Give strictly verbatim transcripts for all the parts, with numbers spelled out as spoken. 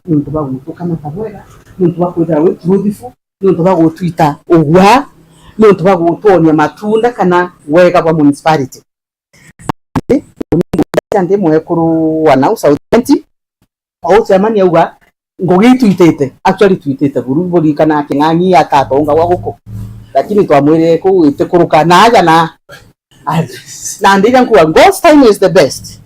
niuntu bwa gutukamata bwega, niuntu bwa kwithira wi truthful, niuntu bwa gutwita ugwa, niuntu bwa gutwonia matunda kana wega bwa municipality. Ndi mwekuru wa nau South County, o chairman auga, ngugi itwitite, actually twitite buru, burikana King'ang'i atatonga gwa guku, lakini twamwirire kuu itikuruka na aja na, na ndija nkuga, God's time is the best.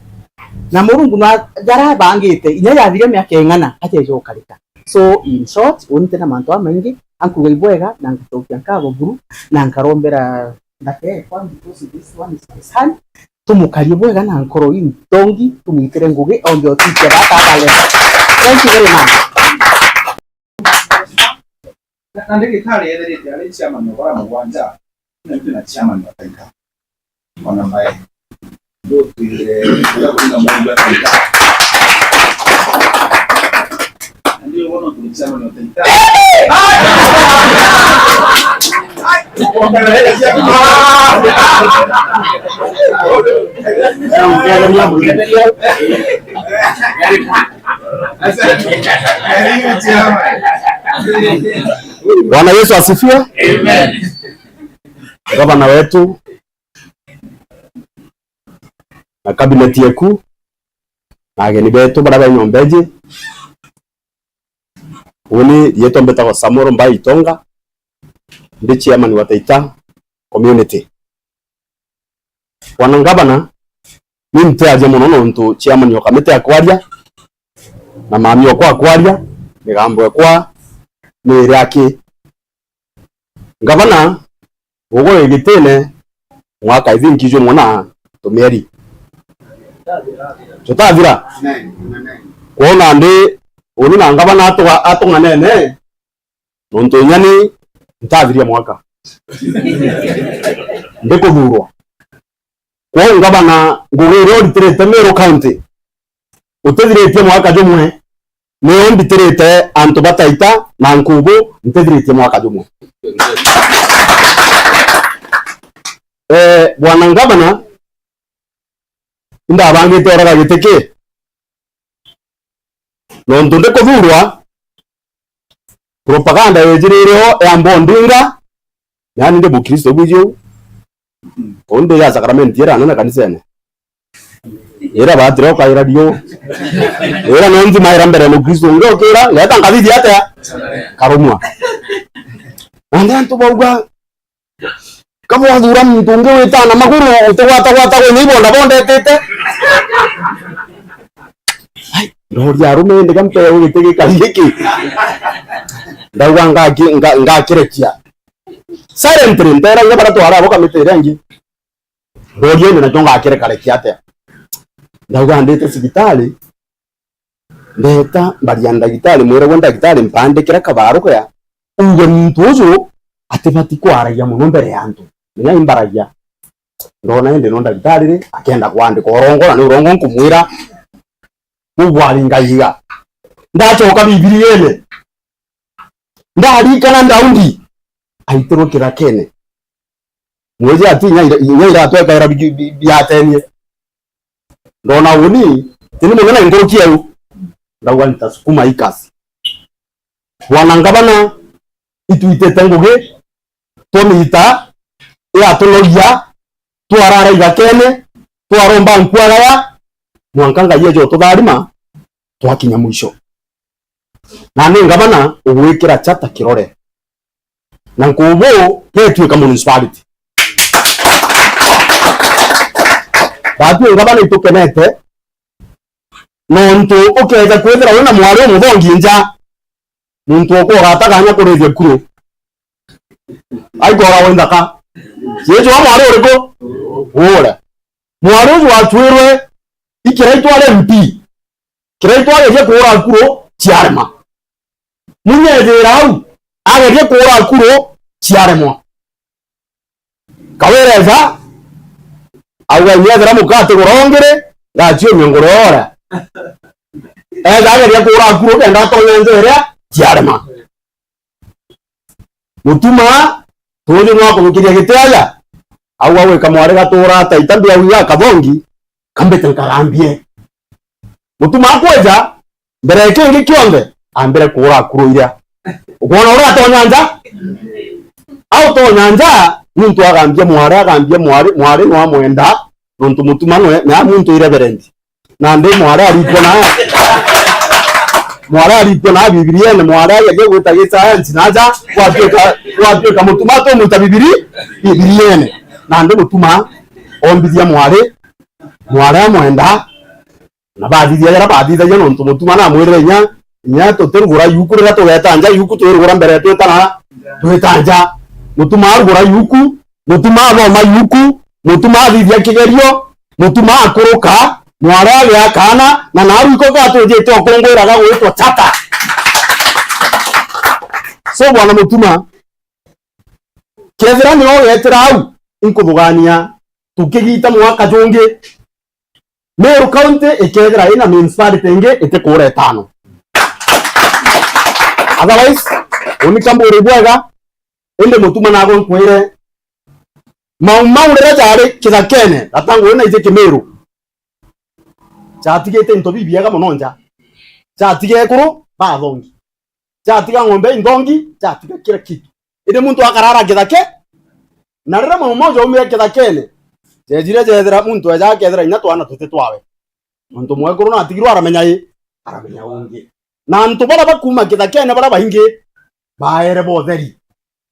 Na Murungu na jara abangite, inya yathire miaka ing'ana, ajeja ukarika. So, in short, uni ntina mantu amaingi, ankuga ibwega, na ngacokia nkatho buru, na nkarombera ndakekwa, because this one is my son. Tumukarie bwega na nkoro intongi, tumwitire ngugi, ombe otwikia bata abaleta. Thank you very much. Na, na ndagitari etherite ari chairman wa bara mugwanja, na twina chairman wa Taita. Ona mbae. Ndutwire, ula kwina mundu wa Taita. Ndio wona kuli chairman wa Taita. Bwana Yesu asifiwe. Amen. Gavana wetu na cabinet yeku na ageni betu baria be nyomba iji, uni rietwa mbitagwa Samuel Mbai Itonga, ndi chairman wa Taita community. Bwana Ngavana, ni ntiaria mono nontu chairman o kamiti akwaria, na mami okwa akwaria, migambo ekwa ni iria aki. Ngavana, ugu igitine mwaka, I think, jumwe na tumieri tutathira. Kwona ndi uni na ngavana atuga-, atung'anene, nontu inya ni ntathiria mwaka ndikuthurwa. Kwou ngavana, ngugi iria uritirite Meru County, utithiritie mwaka jumwe, niyo mbitirite antu ba Taita na Nkubu, ntithiritie mwaka jumwe. Eh, bwana ngavana, indabangite oraga giti ki, nontu ndikuthurwa, propaganda yejirire o ya Mbondinga, yani ndi Mukristo bwiji u. Undi ya sakramenti ira nene kanisene. Ira batire ukaira rio. Ira no nthi maira mbere Mukristo ungi ukira, ngeta nkathithia atia? Karumwa. Nandi antu bauga, kabwathura muntu ungi witana maguru, utigwata gwata gwe ni ibonda bondetete. Ai, ndoria arume, ndi kampeo giti gikari giki. Ndauga ngaki-, nga-, ngakirekia. Silently, ntera inya bara twara abo kamiti iria ingi. Ndoria indi nakio ngakirekia atia? Ndauga ndite cibitari, ndeta mbaria ndagitari, mwira gwe ndagitari, mpandikira kabaruga ya uge muntu uju atibati kwaragia mono mbere ya antu. Menya imbaragia. Ndona indi no ndagitari ri, akenda kwandika urongo, na ni urongo nkumwira. Bubwari ngaiga. Ndacoka Bibiriene. Ndarikana Daudi aitirwe kithakene. Mwiji ati inya ira-, inya iratwekaira bi-, bi-, biatenie. Ndona uni, tini munene nkuruki au. Ndauga nitasukuma hii kazi. Bwana ngavana, itwitite ngugi, twamita, yatunogia, twarara igakene, twaromba nkuagaya, mwanka Ngai eja ututharima, twakinya mwisho. Na ni ngavana ugwikira chata kirore. Na Nkubu getwika municipality. Batwi ngavana itukenete, nontu ukeja kwithira wina mwari umuthongi nja, muntu okwa ugata kanya kurithia kuru. Aikora we nthaka. Yesu wa mwari uriku? Ure. Mwari uju watuirwe ikira itware M P. Kira itwageria kuura kuru ciarema. Munyethira au, ageria kuura kuru ciaremwa. Kawira eja, auga, "Nyethira mukate gurongire, ngaciumia ngure ore." Eja ageria kuura kuru kenda atonya nja iria ciarema. Mutuma, tuuju nwa kugukiria giti aja. Au awika mwari gatura ata itambi au ya kathongi, kambite nkarambie. Mutuma akweja, Mbere ya kingi kionthe, ambire kuura akuru iria. Ukwona uria atonya nja? Au tonya nja, muntu agambia mwari, agambia mwari, mwari no amwenda, nontu mutuma nwe, na muntu i reverend. Na ndi mwari aritwa na, mwari aritwa na Bibiriene, mwari ageria gwita gisayansi na aja, gwatuika, gwatuika mutuma atumwita Bibiri-, Bibiriene. Na ndi mutuma ombithia mwari, mwari amwenda, na bathithia jaria bathithagia, nontu mutuma namwirire inya, inya tutirugura yuku riria tugeta nja, yuku twirugura mbere twita na, twita nja. Mutuma arugura yuku, mutuma athoma yuku, mutuma athithia kigerio, mutuma akuruka, mwari agia kaana, na naru iko gatwijite ukungwiraga gwitwa chata. So, bwana mutuma, kethira ni ugetira au, inkuthugania, tukigita mwaka jungi, Meru County ikethira ina municipality ingi itikura itano. Otherwise, unika mburi bwega, indi mutuma nago nkwire, mau mau riria jari kithakene, gatangu na ije Kimeru, jatigite into bibiega mono nja. Jatiga ekuru bathongi. Jatiga ng'ombe inthongi, jatiga kila kitu. Indi muntu akarara kithake, na riria mau mau jaumire kithakene, jejire jethira muntu eja akethira inya twana tuti twawe. Nontu mwekuru natigirwe aramenya i, aramenya ungi. Na antu baria bakuuma kithakene baria baingi baere botheri.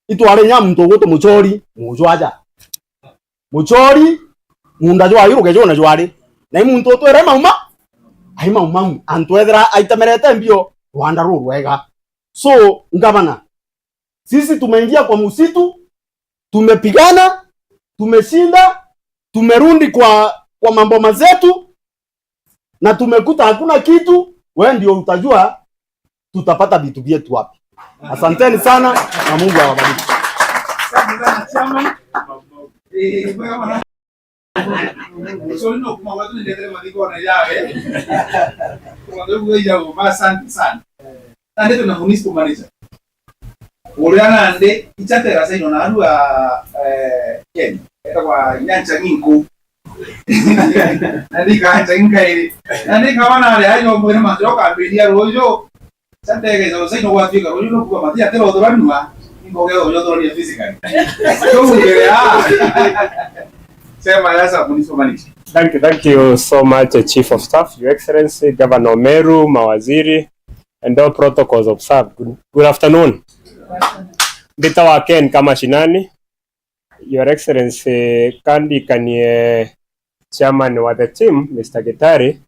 Itware inya muntu ugutu muchori, mujwaja. Muchori, munda jwa iruge jona jwari. Na i muntu utwire mauma, ai maumau. Antu ethira aitemerete mbio, rwanda rurwega. So, ngavana, sisi tumeingia kwa msitu, tumepigana, tumeshinda, tumerudi kwa, kwa maboma zetu, na tumekuta hakuna kitu, wewe ndio utajua tutapata vitu vyetu wapi. Asanteni sana na Mungu awabariki. Asante sana, chairman. Eh, bwana. So, no, kuma watu ndio kama ndiko na yawe. Kwa hiyo, wewe ya, asante sana. Na ndio na municipal manager. Uria nandi, icha tera saino narua, eh, Kenya. Etagwa Nyancha Nginku. Na ndikanja inkairi. Na ndikabona ari ayo mwene macoka mbiria ruju. Satege jo saino gwatuika ruju no kuba matia tero thuranua. Ingoge ruju thuranua physically. Yo ngere a. Sema yasa municipal manager. Thank you, thank you so much, uh, Chief of Staff, Your Excellency, Governor Meru, mawaziri, and all protocols observed. Good, good afternoon. Mbitawa Ken Kamashinani, Your Excellency, kandikanie chairman wa the team, Mister Gitari,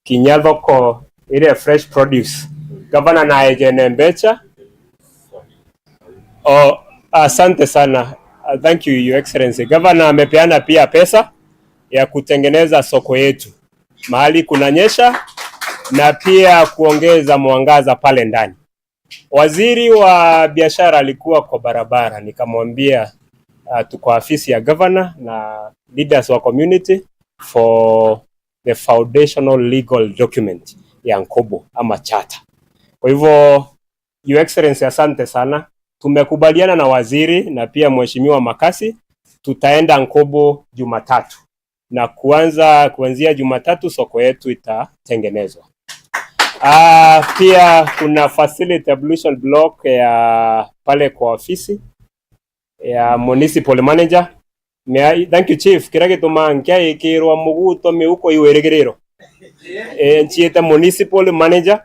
kinya thoko ile fresh produce. Gavana na ejene mbecha. Oh, asante sana. Uh, thank you, Your Excellency. Gavana amepeana pia pesa ya kutengeneza soko yetu mahali kunanyesha na pia kuongeza mwangaza pale ndani. Waziri wa biashara alikuwa kwa barabara, nikamwambia, uh, tuko afisi ya governor na leaders wa community for the foundational legal document ya Nkobo ama charter. Kwa hivyo, Your Excellency, asante sana. Tumekubaliana na waziri na pia Mheshimiwa Makasi, tutaenda Nkobo Jumatatu. Na kuanza, kuanzia Jumatatu soko yetu itatengenezwa. Ah, pia kuna facility ablution block ya pale kwa ofisi ya municipal manager. May I, thank you, Chief. Kiria gitumaa nkiaikirwa muguto miuko iu irigiriro. Eh, nchiite municipal manager.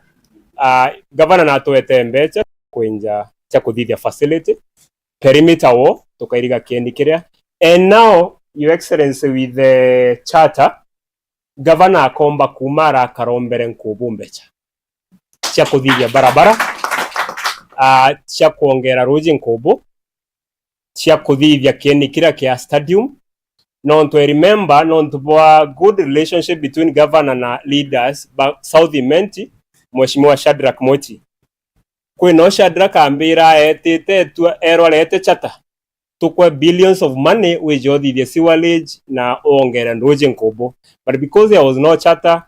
Ah, gavana natwete mbecha kwinja cha kuthithia facility. Perimeter wall, tukairiga kieni kiria. And now, Your Excellency, with the charter, gavana akomba kuuma ara akarombere Nkubu mbecha cia kuthithia barabara, ah, cia kuongera ruji Nkubu, cia kuthithia kieni kiria kia stadium. Nontu, I remember, nontu bwa good relationship between governor na leaders ba South Imenti, Mheshimiwa Shadrack Mochi. Kwina Shadrack ambira etite etua, erwa arete charter, tukwe billions of money wije uthithie sewerage na uongere nduji Nkubu. But because there was no charter,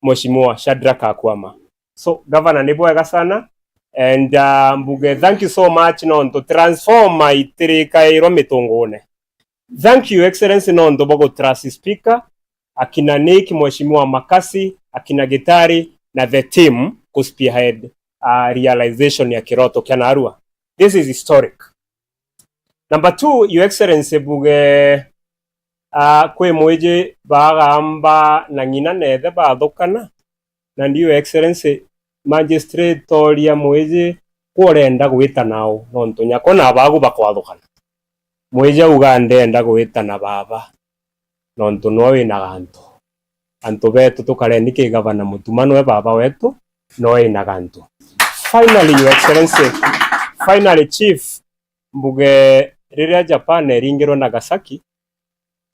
Mheshimiwa Shadrack akwama. So, Governor, ni bwega sana. And, uh, mbuge, thank you so much nontu transformer itirikairwa mitungune. Thank you, Excellency, nontu bwa gu trust Speaker, akina Nick, Mheshimiwa Makasi, akina Gitari, na the team ku spearhead, uh, realization ya kiroto kia Narua. This is historic. Number two, Your Excellency, mbuge, uh, kwi mwiji bagamba na ng'ina na ithe bathukana, na ndi Your Excellency, magistrate oria mwiji, kuu urenda gwita nau, nontu nyakwa na abagu bakwathukana. Mwiji auga, ndenda gwita na baba, nontu nwe wina gantu. Antu betu tukareni ki gavana Mutuma nwe baba wetu, nwe wina gantu. Finally, Your Excellency, finally, Chief, mbuge riria Japan eringirwe Nagasaki,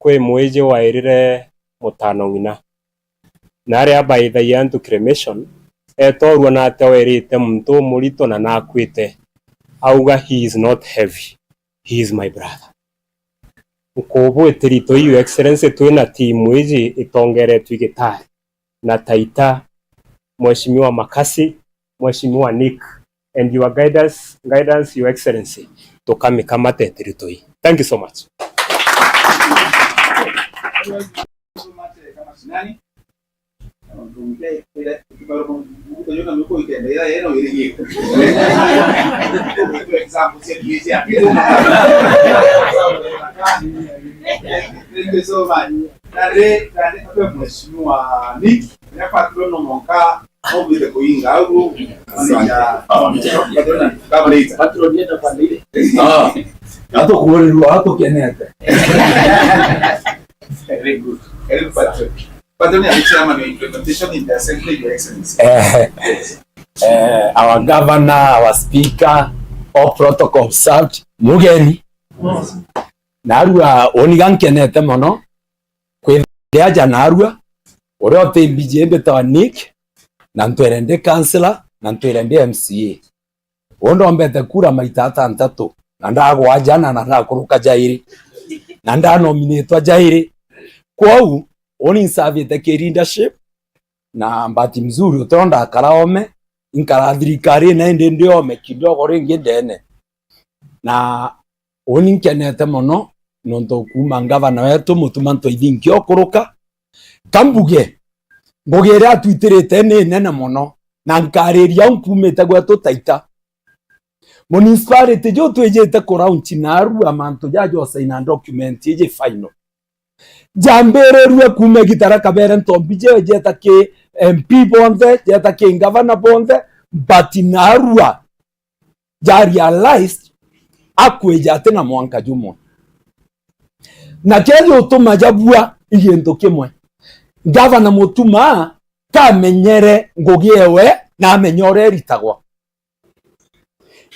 kwi mwiji wairire mutano ng'ina. Na aria abaithagia antu cremation, etorua na atia werite muntu umurito na nakwite, auga, "He is not heavy, he is my brother." Nkubu itiri tu, Your Excellency, twina timu iji itongeretwe i gitari na Taita, Mheshimiwa Makasi, Mheshimiwa Nick, and your guidance, guidance, Your Excellency, tukamikama tetiri tui. Thank you so much. Thank you so much. Nandi, nandi, Mheshimiwa Nick, nyakwatiro no monka, obite kuinga au, manager, patron, kabaleita. Patron yenda kwa ndiri. Ah, atukurirwa, atukenete. Very good. Very good, patron. Patron ya chairman of implementation in the assembly, Your Excellency. Eh, eh, our governor, our speaker, all protocol observed, mugeni. Narua uni gankenete mono, kwithira aja narua, uria uti mbiji mbitawa Nick, na ntwire ndi councillor, na ntwire ndi M C A. Uu ndombete kura maita atantatu, na ndagwa jana, na ndakuruka jairi, na ndanominitwa jairi. Kwou, uni nsavite ki leadership, na bahati mzuri utiro ndakara ome, inkara thirikari na indi ndi ome kidogo ringi ndene. Na uni nkenete mono, nontu kuuma ngavana wetu Mutuma Ntwaithi nkiokuruka, kambuge, ngugi iria atwitirite ni nene mono, na nkariria au nkumite gwetu Taita. Municipality ju twijite ku launch narua mantu ja josaina document iji final. Jambirirue kuuma igita ria Kabere Ntombi, je jeta ki M P bonthe, jeta ki ngavana bonthe, but narua ja realized akwija ati na mwanka jumwe. Na kethi utuma jabua i gintu kimwe. Ngavana Mutuma kamenyere ngugi ewe na amenye uria iritagwa.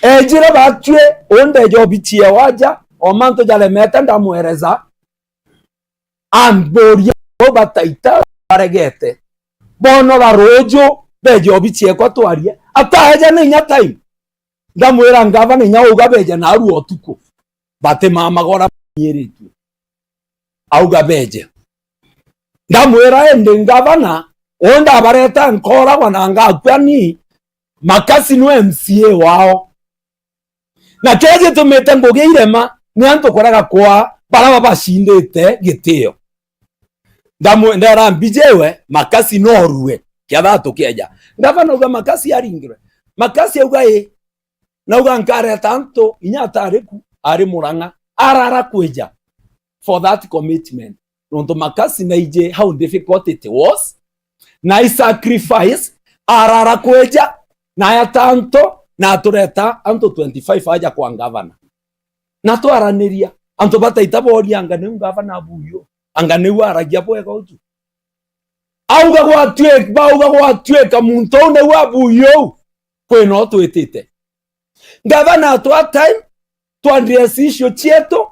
Ejire batwi, undeja obichie waja, o mantu jaremete ndamwereza, amburia bo ba Taita baregete. Bonora ruju, beje obichie kwa twarie. Ataeja na inya time. Ndamwira ngavana inya uga beje narua utuku. Bati mama gora nyiritue. Auga beje. Ndamwira indi ngavana, u ndabareta nkoragwa na ngakua ni, Makasi nwe M C A wao. Na kiria gitumite ngugi irema ni antu kurega kwaa baria babacindite gitio. Ndamu-, ndera mbijewe, Makasi norue, kiatha tukieja. Ngavana auga Makasi aringirwe. Makasi auga ii. Nauga nkareta antu, inya atari ku, ari Murang'a. Arara kwija for that commitment. Nontu Makasi naiji how difficult it was, na i sacrifice, arara kweja, na ayata antu, na atureta antu twenty-five aja kwa ngavana. Na twaraniria, antu ba Taita boria, anga niu ngavana abuyu? Anga niu aragia bwega uju? Auga gwatuika, bauga gwatuika muntu uu niu abuyu uu, kwina u twitite. Ngavana at that time, twa address issue cietu,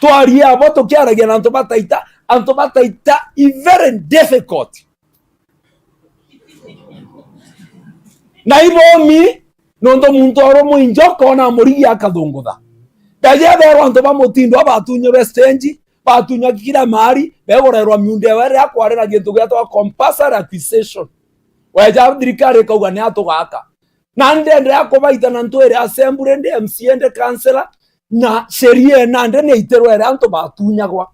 twaria abo tukiaragia na antu ba Taita, antu ba Taita i very difficult. Na ibomi, nontu muntu oro mwinjo kona murigi akathungutha. Ndaje berwa antu ba Mutindwa batunyirwe stage, batunywa kila mahali, begurerwa miunda ewe iria kwari na gintu gietagwa compulsory acquisition. Weja thirikari ikauga ni atugaka. Na ndendera kubaita na ntwire assembly, ndi M C A, ndi councillor, na sheria ena ndi ni itirwe iria antu batunyagwa.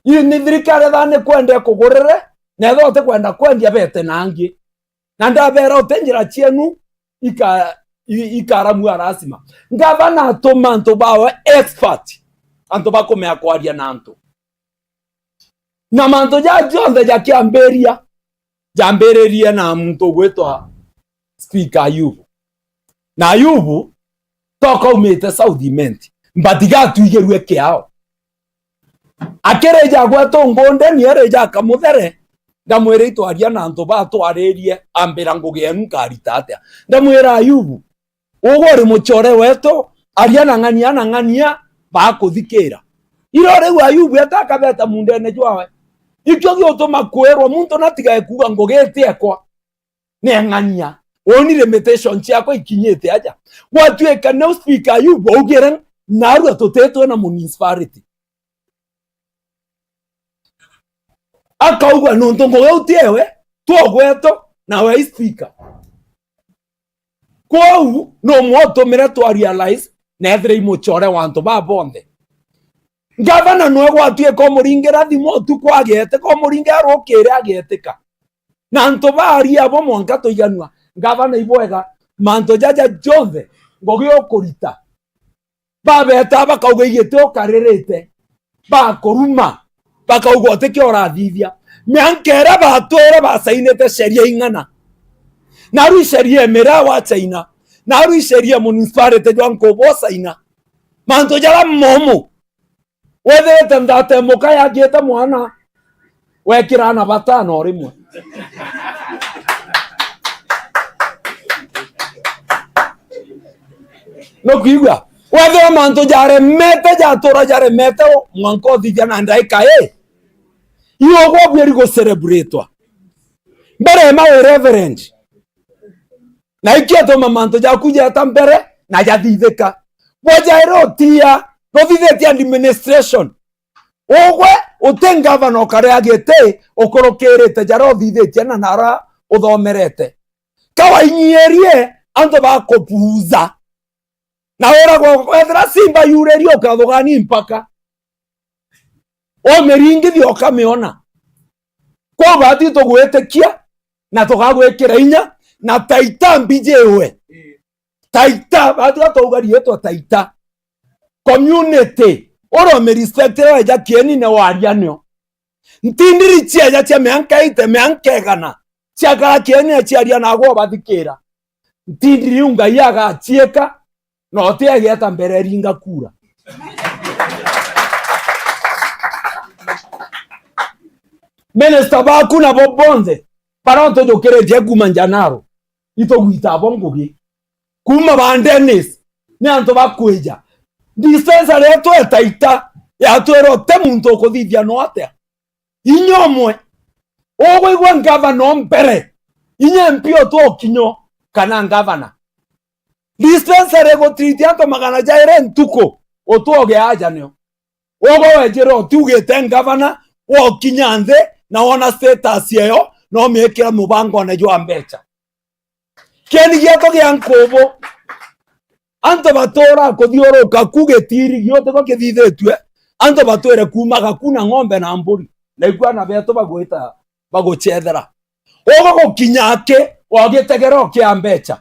Ii ni thirikari ethaa ni kwenda ikugurire, na ethirwa utikwenda kwendia bete na angi. Na ndabera uti njira cienu ika-, i-, ikaramua lazima. Ngavana atuma antu bawe expert, antu bakumea kwaria na antu. Na mantu ja jonthe jakiambiria, jambiririe na muntu ugwitwa Speaker Ayubu. Na Ayubu toka aumite South Imenti, but gatwigirue kiao. Akirija gwetu ngundeni, erija Kamuthere, ndamwira itwaria na antu batwaririe, ambira ngugi yenu nkarita atia? Ndamwira Ayubu, ugwe uri mucore wetu, aria na ng'ania na ng'ania, bakuthikira. Iro riu Ayubu eta akabeta mundene jwawe. Ikio giutuma kwirwa muntu natigae kuuga ngugi itiekwa. Neng'ania. Woni limitation ciakwa ikinyite aja. Gwatuika nau Speaker Ayubu augire, narua tutitwe na municipality. Akauga, nontu ngugi uti ewe, twogweto, nawe i speaker. Kwou, numwe utumire twa realize, na ethire i mucore wa antu ba bonthe. Ngavana nwe gwatuika umuringira thimu utuku ageetika, umuringira rukiri ageetika. Na antu baria abo mwanka tuiganua. Ngavana ibwega, mantu jaja jonthe, ngugi ukurita. Babeta bakauga igiti ukaririte, bakuruma, bakauga utikio urathithia. Mianka iria batwire basainite sheria ing'ana. Naru sheria imira wa China, naru sheria municipality jwa Nkubu China. Mantu jaria momu. Wethirite nthate muka yagiite mwana, wekira ana batano o rimwe. Nukwigua? Wethira mantu jaremete, jatura jaremete, mwanka uthithia na ndaika ii. Iu ugwe ubwiri gucelebratewa. Mbere ya mau reverend. Na ikio tuma mantu jaku jeta mbere na jathithika. Bwajaire utia, ruthithitie administration. Ugwe uti ngavana ukarea giti ukurukirite jaria uthithitie na nara uthomerete. Ka wainyiirie antu bakupuuza. Na uragwa, wethira simba yuririe ukathugani mpaka. Umiringithia ukamiona. Kwou bati tugwitikia na tugagwikira inya na Taita mbijiwe. Taita, batu atauga riitwa Taita. Community, uria umirespectire weja kieni ne waria nio. Ntindiri cieja cia mianka ite, mianka igana, ciakara kieni na ciaria nagwe ubathikira. Ntindiri iu Ngai agaciika, na uti agieta mbere ringa kura. Minister baku nabo bonthe, baria ntujukiritie kuuma Njanaro, itugwita abo ngugi. Kuuma ba Dennis, ni antu bakwija. Dispensary yetu e Taita, yatwira uti muntu ukuthithia no atia. Inya umwe. Ugwigua ngavana o mbere. Inya M P utwa ukinyo kana ngavana. Dispensary igutreat antu magana jairi ntuku, utwa uge aja nio. Ugwe wejire utiugite ngavana, wokinya nthi na wona status eyo, na umiikira mubangone jwa mbeca. Kieni gietu gia Nkubu, antu batura kuthiuruka ku gitiri giote ko kithithitue, antu batwire kuumaga ku na ng'ombe na mburi, na ikua ana betu bagwita bagucethera. Ugu gukinya aki, wagitegera ukia mbeca.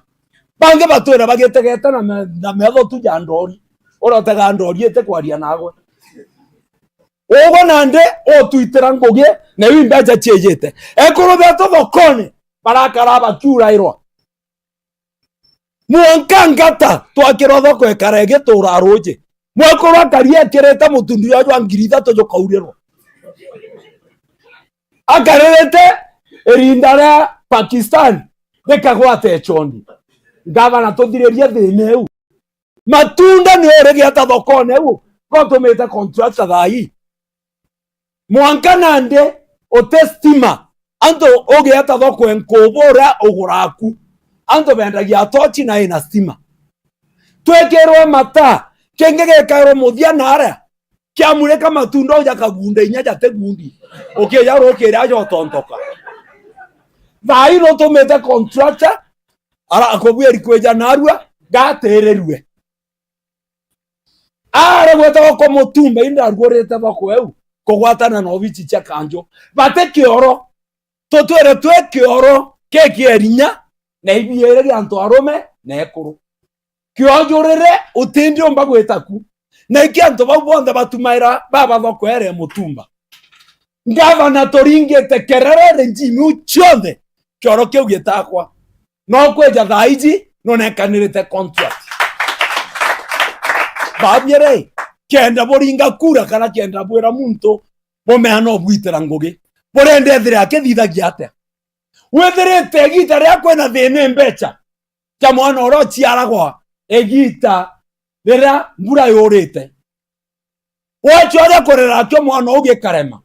Bangi batwire bagitegete na me-, na metho tu ja ndori. Urotega ndori ite kwaria nagwe. Ugu nandi utwitira ngugi, na iu mbeca ciijite. Ekuru betu thokone, barakara bakiurairwa. Mwanka ngata twakirwa thoko ikara igitura ruuji. Mwekuru akari ekirite mutundi jwa jwa ngiri ithatu jukaurirwa. Akaririte irinda ria Pakistan rikagwata ichondi. Ngavana, tuthiririe thina iu. Matunda ni urigiata thokone iu, ko tumite contractor thaa ii. Mwanka nandi uti stima, antu ugieta thoko e Nkubu uria ugura aku. Antu bendagia tochi na ina stima. Twikirwe mata, kingi gikairwe muthia na aria, kiamurika matunda uja kagunda inya jate gundi. Ukija rukiri aja utontoka. Thaa ii nutumite contractor, ara akubwiri kwija narua, gatirirue. Ara gwetagwa kwa Mutumba, indi arugurite thoko eu, kugwatana na obici cia kanjo. Bati kioro. tutwire twi kioro kikierinya, na ibiiri ria antu arume na ekuru. Kiojurire utindiumba gwita ku. Na iki antu bau bonthe batumaira babathokwere mutumba. Ngavana turingite kerere regime iu cionthe, kioro kiu gitakwa. No kwija thaa iji nunekanirite contract. Babiere, kenda buringa kura kana kenda bwira muntu bumea no bwitira ngugi. Burenda ethire akithithagia atia? Withirite igita riria kwina thina mbecha, ja mwana uria uciaragwa igita riria mbura yurite. Wachoria kurera akio mwana ugikarema.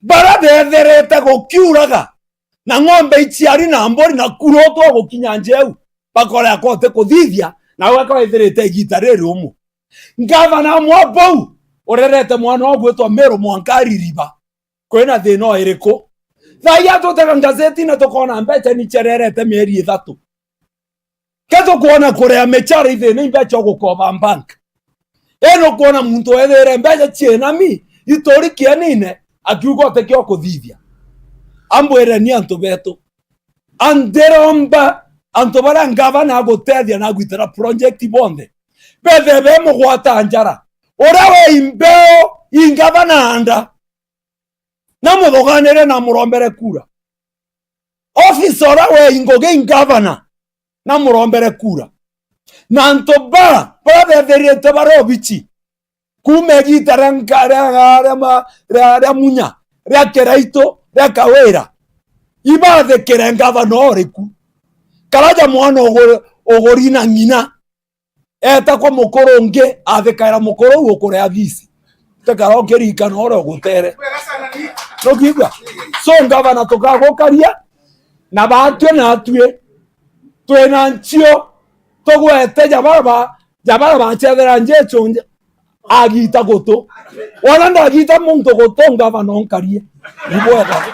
Bara bethirite gukiuraga, na ng'ombe iciari na mburi na kuru twa gukinya njeu, bakore akote kuthithia, na weka wethirite igita riri umu. Ngavana amwe bau, urerete mwana wa gwitwa Meru mwanka aririba. Kwina thina o iriku? Thaa ii atutega ngazetine tukona mbecha ni chererete mieri ithatu. Ke tukwona kurea michara ithina imbecha ugukoba bank. Ino kwona muntu wethire mbecha cienami, ituri kienine, akiuga utikio kuthithia. Ambwireni antu betu. Andiromba antu baria ngavana agutethia na agwitira project bonthe, bethe be mugwata njara. Uria we imbeo ingavana anda, na muthuganire na murombere kura. Ofisa uria we ingugi ingavana, na murombere kura. Na antu bara, bara bethirite bara obichi, kuma igita ria nka-, ria, ria, ria ma-, ria, ria Munya, ria Kiraitu, ria Kawira, ibathikire ngavana uriku. Karaja mwana uguri, uguri na ng'ina, eta kwa mukuru ungi, athikaira mukuru uu ukurea bisi. Tekara ukiririkana uria ugutere. Nukiigua? So, ngavana tukagukaria, na batwi natwi twina nchio tugwete jabara ba, jabara bachethera njechu nje, agita gutu. Wona ndagita muntu gutu, ngavana unkarie. Ni bwega.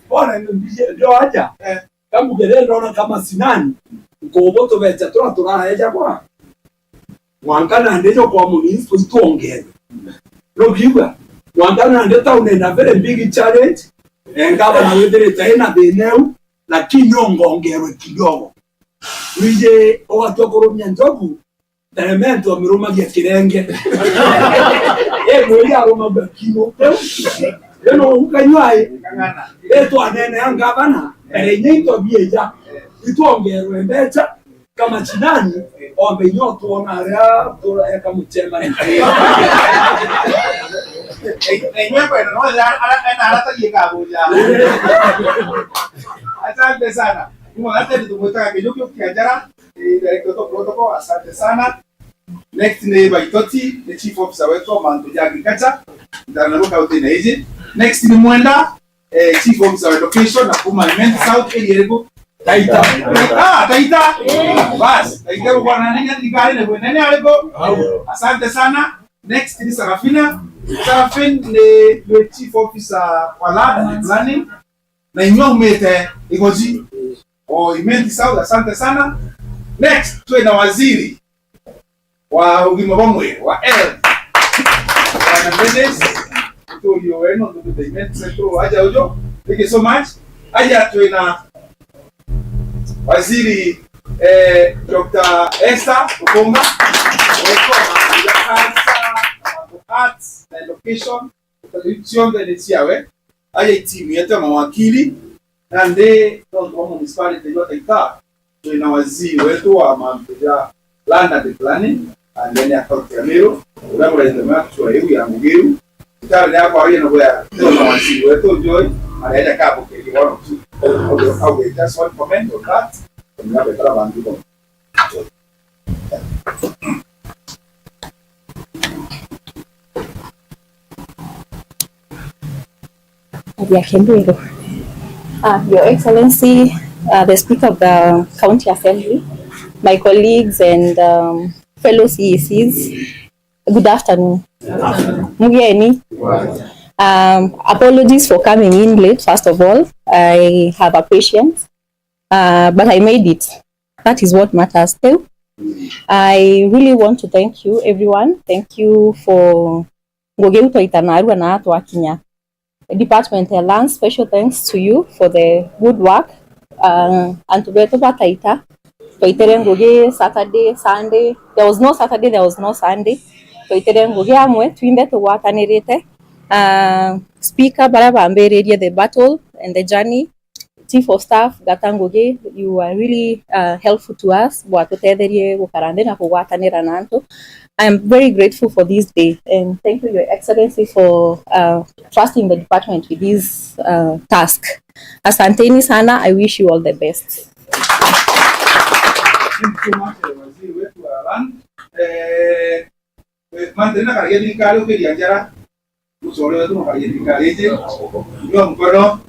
Bona ndio aja. Kamugere ndona kama sinani, nkubu tubecha tura turaeja kwa. Mwanka nandi jo kwa munisitwa itwongerwe. Nukiigua? Mwanka nandi town ina very big challenge, eh, ngavana withirite ina thina iu, lakini ongongerwe kidogo. Wiji ugatua kurumia njogu, Terementu amirumagia kirenge. Eh, mweri arumagia kiugo. Ino ukanywa i. Eh, twanene a ngavana, mbere inya into bieja. Itwongerwe mbecha, kama chinani, ombe inyo tuona aria tureka muchemani. Asante sana. Ni mwanateni tumwitaga Kinyuki kia Njara. Eh, director of protocol, asante sana. Next ni Baitoti, ni chief officer wetu wa mantu ja agriculture, ndana ro kaunti na iji. Next ni Mwenda, eh, chief officer wa education na kuma Imenti South, area iriku? Taita. Ah, Taita. Bas, Taita kwa nani, nani kare ne nani ariko? Asante sana. Next ni Sarafina. Sarafin ni, ni chief officer wa land and planning. Na inyuĩ umite Igoji. O Imenti South, asante sana. Next, twina waziri wa ugima bwa mwiri, wa health. Bwana Dennis, uturi wenu, ndugu the Imenti Central, aja ujo. Thank you so much. Aja twina waziri, eh, Doctor Esther Ukunga. Wetu wa mambo ya cancer, arts and education. Cionthe ni ciawe. Aja itimu yetu ya mawakili, nandi tontu bwa municipality jwa Taita, twina waziri wetu wa mantu ja land and planning, and then ya county ya Meru, uria murete mwa actuary iu ya ngugi iu. Itara ria kwaria na bwa, twina waziri wetu Joy, aria aja kabukiria one or two. Okay, okay, just one comment on that. Ningabetara bantu bo. Aria Kemberu. Ah, Your Excellency, uh, the Speaker of the County Assembly, my colleagues and, um, fellow C E Cs, good afternoon. Mugeni. Um, apologies for coming in late, first of all. I have a patience, uh, but I made it. That is what matters too. I really want to thank you, everyone. Thank you for ngugi iu twaita narua na twakinya. Department ya Lands, special thanks to you for the good work. Uh, antu betu bataita, twaitire ngugi Saturday, Sunday. There was no Saturday, there was no Sunday. Twaitire ngugi amwe, twinthe tugwatanirite. Uh, speaker, baria bambiririe the battle and the journey, Chief of Staff, Gata Ngugi, you are really, uh, helpful to us, bwatutetherie gukara nthi na kugwatanira na antu. I am very grateful for this day, and thank you, Your Excellency, for, uh, trusting the department with this, uh, task. Asanteni sana. I wish you all the best. Thank you so much, eh, waziri wetu wa land. Eh, eh, Manthe na karagia thirikari ukiria njara. Mucore wetu no karagia thirikari iji. Ndio mkono.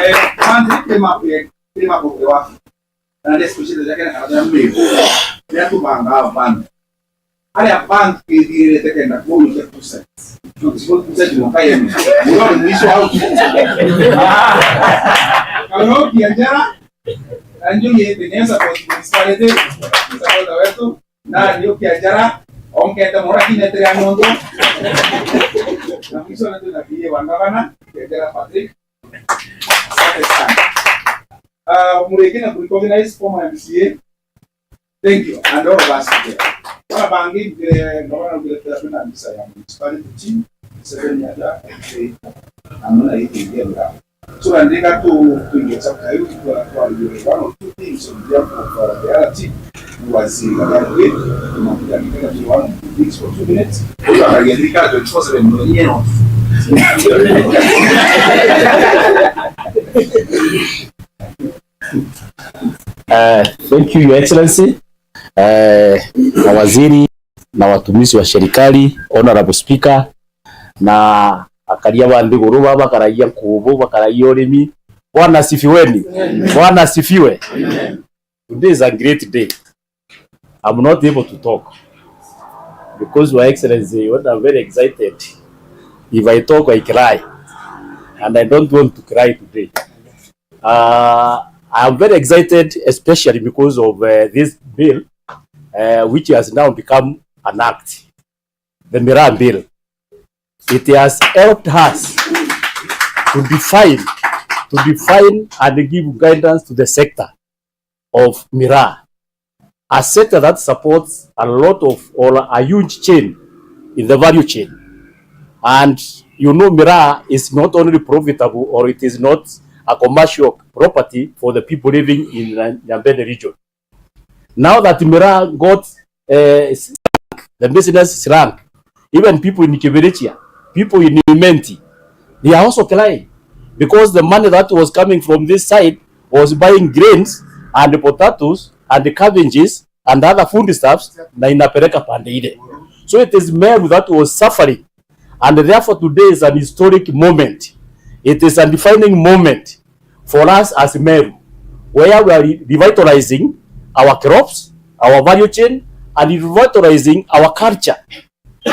Eh, Manthe kema, eh, kema kwa wa. Na ndio special ya kana kana mimi. Ya tu banga hapa. Aria bantu twithirite kenda kuonokia two cents. Two cents mwaka yenu. Mwisho au. Kanokia njara. Anjungi tengeneza kwa municipality. Sasa wetu. Na ndio kiajara, onkete mora kinetere anongo. Na mwisho na tuna kiye wa gavana, kiajara Patrick. Asante sana. Ah, Murege na kurecognize former M C A. Thank you. And all of us here. Wala bangi, eh, gavana, ugire tena misa ya municipality team, seven ya da, eh, amuna hii ndio. So, na ndika tu, tuingie chapter hiyo, kwa, kwa, one or two things on behalf of, uh, the other team, who was in the other way, tunakuja nikaka tu one or two things for two minutes. Kwa hiyo, akaandika twenty-four seven mwenyewe. Eh, thank you, Your Excellency. Eh, mawaziri na watumishi wa serikali, Honorable Speaker, na akaria ba nthiguru baba bakaragia nkubu, bakaragia urimi. Bwana asifiweni. Bwana asifiwe. Today is a great day. I'm not able to talk because, Your Excellency, when I'm very excited, if I talk, I cry. And I don't want to cry today. Uh, I am very excited, especially because of, uh, this bill, uh, which has now become an act, the Miraa Bill. It has helped us to define, to define and give guidance to the sector of miraa, a sector that supports a lot of, or a huge chain in the value chain. And you know, miraa is not only profitable, or it is not a commercial property for the people living in Nya-, Nyambene region. Now that miraa got, eh, the business shrank, even people in Kibirichia, people in Imenti, they are also crying because the money that was coming from this side was buying grains and potatoes and cabbages and other foodstuffs, na inapeleka pande ile. So it is Meru that was suffering. And therefore today is an historic moment. It is a defining moment for us as Meru, where we are re-, revitalizing our crops, our value chain, and revitalizing our culture.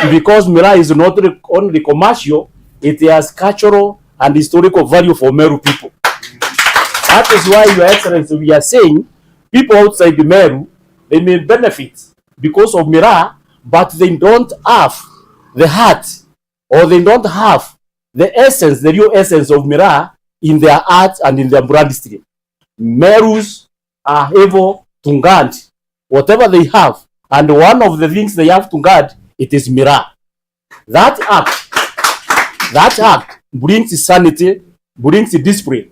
Because miraa is not re-, only commercial, it has cultural and historical value for Meru people. That is why, Your Excellency, we are saying people outside Meru, they may benefit because of miraa, but they don't have the heart, or they don't have the essence, the real essence of miraa in their heart and in their bloodstream. Merus are able to guard whatever they have, and one of the things they have to guard, it is miraa. That act, that act brings sanity, brings discipline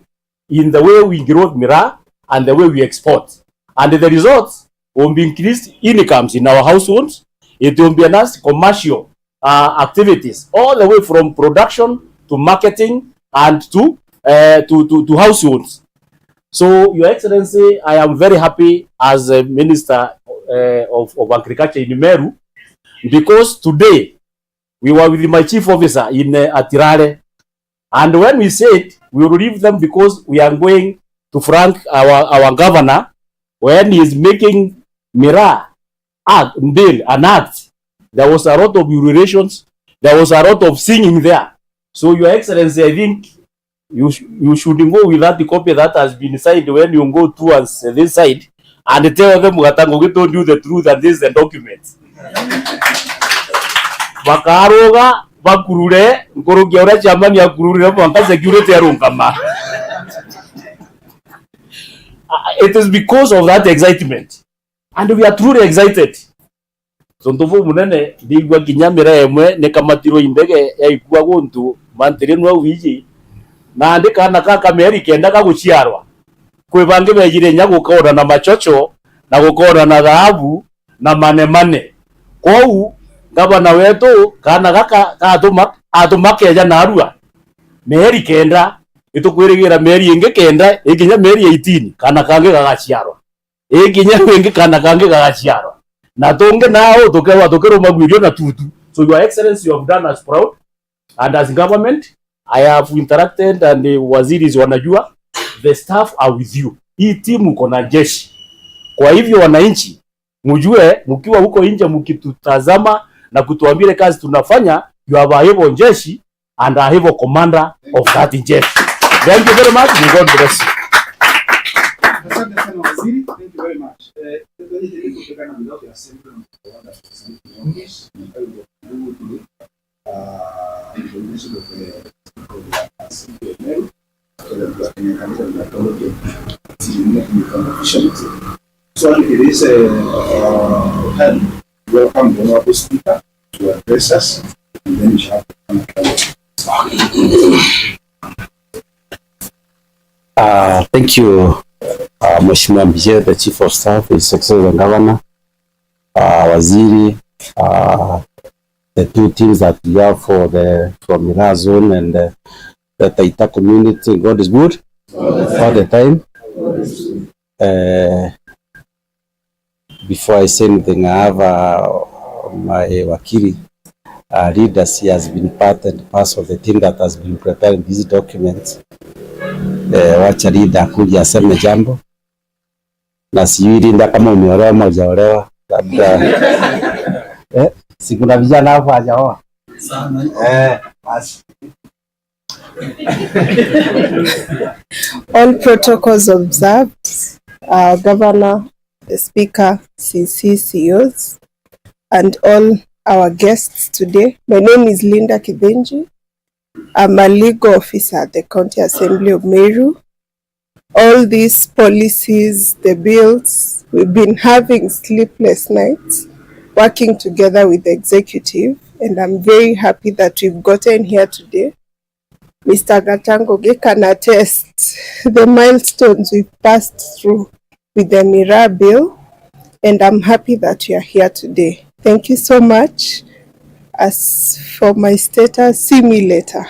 in the way we grow miraa and the way we export. And the results will be increased incomes in our households. It will be enhanced commercial, uh, activities, all the way from production to marketing and to, uh, to, to, to households. So, Your Excellency, I am very happy as a minister, uh, of, of agriculture in Meru, because today we were with my chief officer in, uh, Atirare. And when we said we will leave them because we are going to Frank, our, our governor, when he is making miraa act, bill, an act, there was a lot of ulcerations There was a lot of singing there. So, Your Excellency, I think you, sh- you should go with that copy that has been signed when you go towards this side and tell them, Gatango Gitu told you the truth and this is the document. Bakaruga, bakurure, nkuruki ya uria chairman akururire mwanka security arungama. It is because of that excitement. And we are truly excited. Tontu buu munene, ndigua kinya miraa imwe nikamatirwe i ndege yaikua guntu mantiri nwa wiji. Nandi kaana ka kameri kenda gaguciarwa, kwi bangi bejire inya gukoona na machocho, na gukoona na thaabu, na manemane. Kwou, ngavana wetu, kaana gaka gatuma, atuma keja narua. Meri kenda, itukwirigira meri ingi kenda, ikinya meri eighteen, kaana kangi gagaciarwa. Ikinya ringi kaana kangi gagaciarwa. Na tungi nao tukewa tukirumagua irio na tutu. So, Your Excellency, you have done us proud. And as government, I have interacted and the waziris wanajua, the staff are with you. Hii timu iko na jeshi. Kwa hivyo, wananchi, mjue, mkiwa huko nje mkitutazama na kutuambia ile kazi tunafanya, you have a able jeshi and a able commander of that jeshi. Thank you very much. May God bless you. Asante sana, waziri. Thank you very much. Eh, uh, so, it is, uh, uh, help. Welcome, Honorable Speaker, to address us, and then we shall. Uh, thank you, uh, Mheshimiwa Mbiche, the Chief of Staff, His Excellency the Governor, uh, Waziri, uh, the two teams that we have for the, from Miraa Zone and, uh, the Taita community. God is good all the time. Uh, before I say anything, I have, uh, my wakili, uh, leader. She has been part and parcel of the team that has been preparing these documents. Uh, wacha leader akuje aseme jambo. Na sijui Linda kama umeolewa ama hujaolewa, labda. Eh, si kuna vijana hapo hajaoa? Sana. Eh, basi. All protocols observed, uh, Governor, the Speaker, C C, C Os, and all our guests today. My name is Linda Kithinji. I'm a legal officer at the County Assembly of Meru. All these policies, the bills, we've been having sleepless nights working together with the executive, and I'm very happy that we've gotten here today. Mister Gatangoge can attest the milestones we've passed through with the Miraa bill, and I'm happy that you are here today. Thank you so much. As for my status, see me later.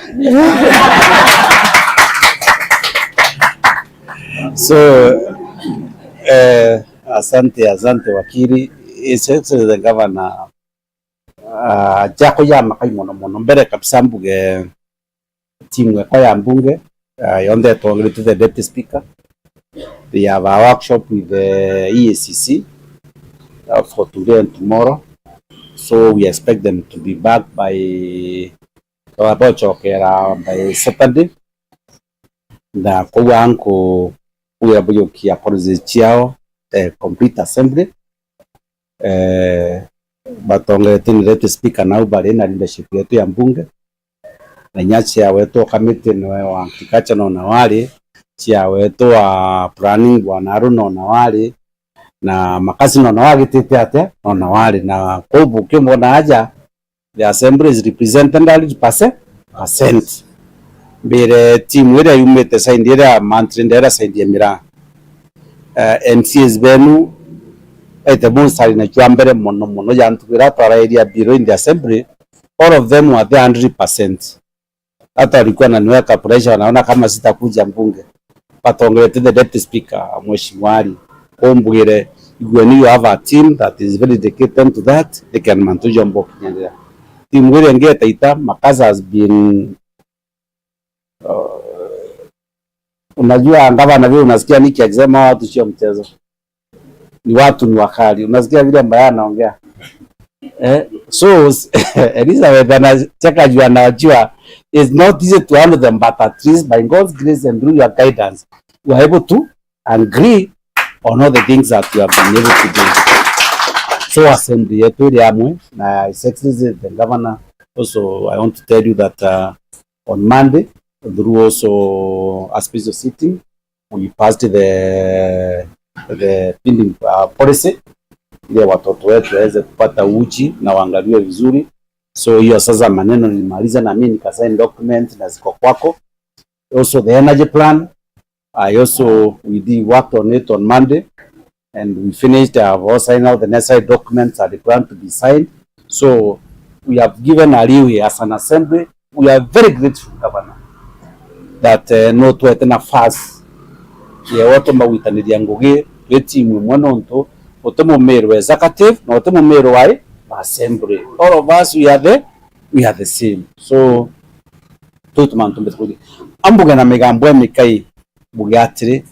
So, eh, asante, asante wakili. His Excellency the Governor, ah, chako ya makai mono mono. Mbere kabisa mbuge timu ekwa ya mbunge, ah, yonthe itongeretwe the Deputy Speaker. They have a workshop with the E A C C, uh, for today and tomorrow. So we expect them to be back by, bacokera by Saturday. Na kou anku kuya bujukia policies ciao, eh, complete assembly. Eh, batongeretwe ni Deputy Speaker nau bari na leadership yetu ya mbunge. Na inya chair wetu wa committee niwe wa agriculture nona wari, chair wetu wa planning Bwana Aru nona wari, na makasi nona wagitite atia nona wari. Na kou bukimbona aja, the assembly is represented hundred percent. Mbire timu iria yumite side iria mantri ndera side ya Miraa. Eh, M C As benu, ete mostly na chwa mbere mono mono ya ntuku iria twarairia biro in the assembly, all of them were there hundred percent. Hata walikuwa wananiweka pressure, wanaona kama sitakuja mbunge. Batongeretwe the Deputy Speaker, Mheshimiwa Ali, umbwire, when you have a team that is very dedicated to that, they can manage your work. Team iria ingi ya Taita, Makasa has been, uh, unajua, gavana vile unasikia Nicky akisema watu sio mchezo. Ni watu ni wakali. Unasikia vile ambaye anaongea? Eh? So, Elizabeth anacheka juu anajua it's not easy to handle them, but at least by God's grace and through your guidance, we are able to agree on all the things that we have been able to do. So assembly yetu iri amwe na His Excellency the Governor. Also, I want to tell you that, uh, on Monday, through also a special sitting, we passed the, the feeding, uh, policy, ili watoto wetu waweze kupata uji na waangaliwe vizuri. So hiyo sasa maneno nilimaliza na mimi nikasign document na ziko kwako. Also the energy plan, I also, we did work on it on Monday and we finished, I have all signed out the necessary documents that required to be signed. So we have given a leeway as an assembly. We are very grateful, Governor, that, eh, no twete nafasi ya gutuma gwitaniria ngugi twi timu imwe, nontu uti mumiru wa executive na uti mumiru wa assembly. All of us, we are the, we are the same. So, tutu mantu mbete kuthi. Ambuge na migambo ya mikai, mbuge atiri,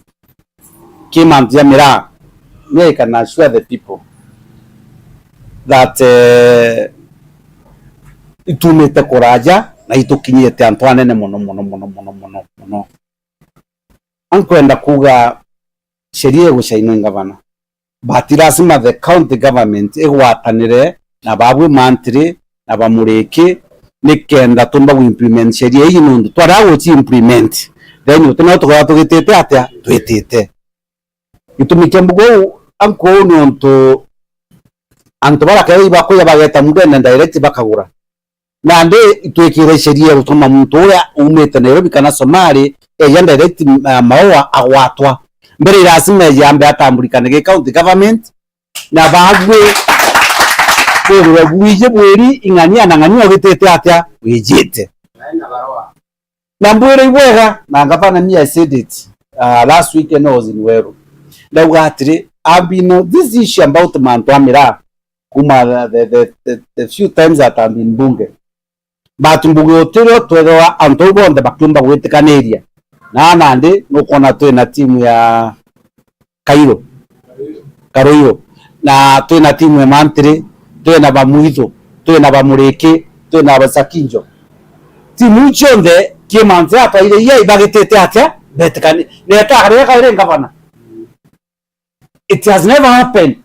ki mantu ya miraa, me I can assure the people that, eh, itumite kuraja na itukinyite antu anene mono, mono, mono, mono, mono, mono. Ankwenda kuga sheria igucainwa i ngavana, but lazima the county government igwatanire na babwi mantiri na bamuriki, nikenda tumba gu implement sheria ii, nontu twaria guci implement, then uti no tukorwa tugitite atia? Twitite. Gitumi kia mbuga uu, anku uu, nontu antu baria kethira ibakuja bageta mundene direct bakagura. Nandi itwikire sheria ya gutuma muntu uria umite Nairobi kana Somali eja direct, uh, Maua agwatwa. Mbere lazima eje ambe atambulikane gi county government, na bagwe kwirwe bwiji bwiri ing'ania na ng'ania ugitite atia? Wijite. Na mbwire ibwega, na ngavana, me I said it, uh, last week when I was in Weru. Ndauga atiri, I've been on this issue about mantu a miraa kuma the, the, the, the, the few times that I've been bunge. But mbuge utirio twethirwa antu au bonthe bakiumba gwitikaniria. Na nandi nukwona twina timu ya Kairo, Karoiro, na twina timu ya Mantiri, twina Bamwithu, twina Bamuriki, twina Basakinjo. Timu iu cionthe Kimanzi atwaire ia ibagitite atia? Betikani. Neta akaria kaire ngavana. It has never happened.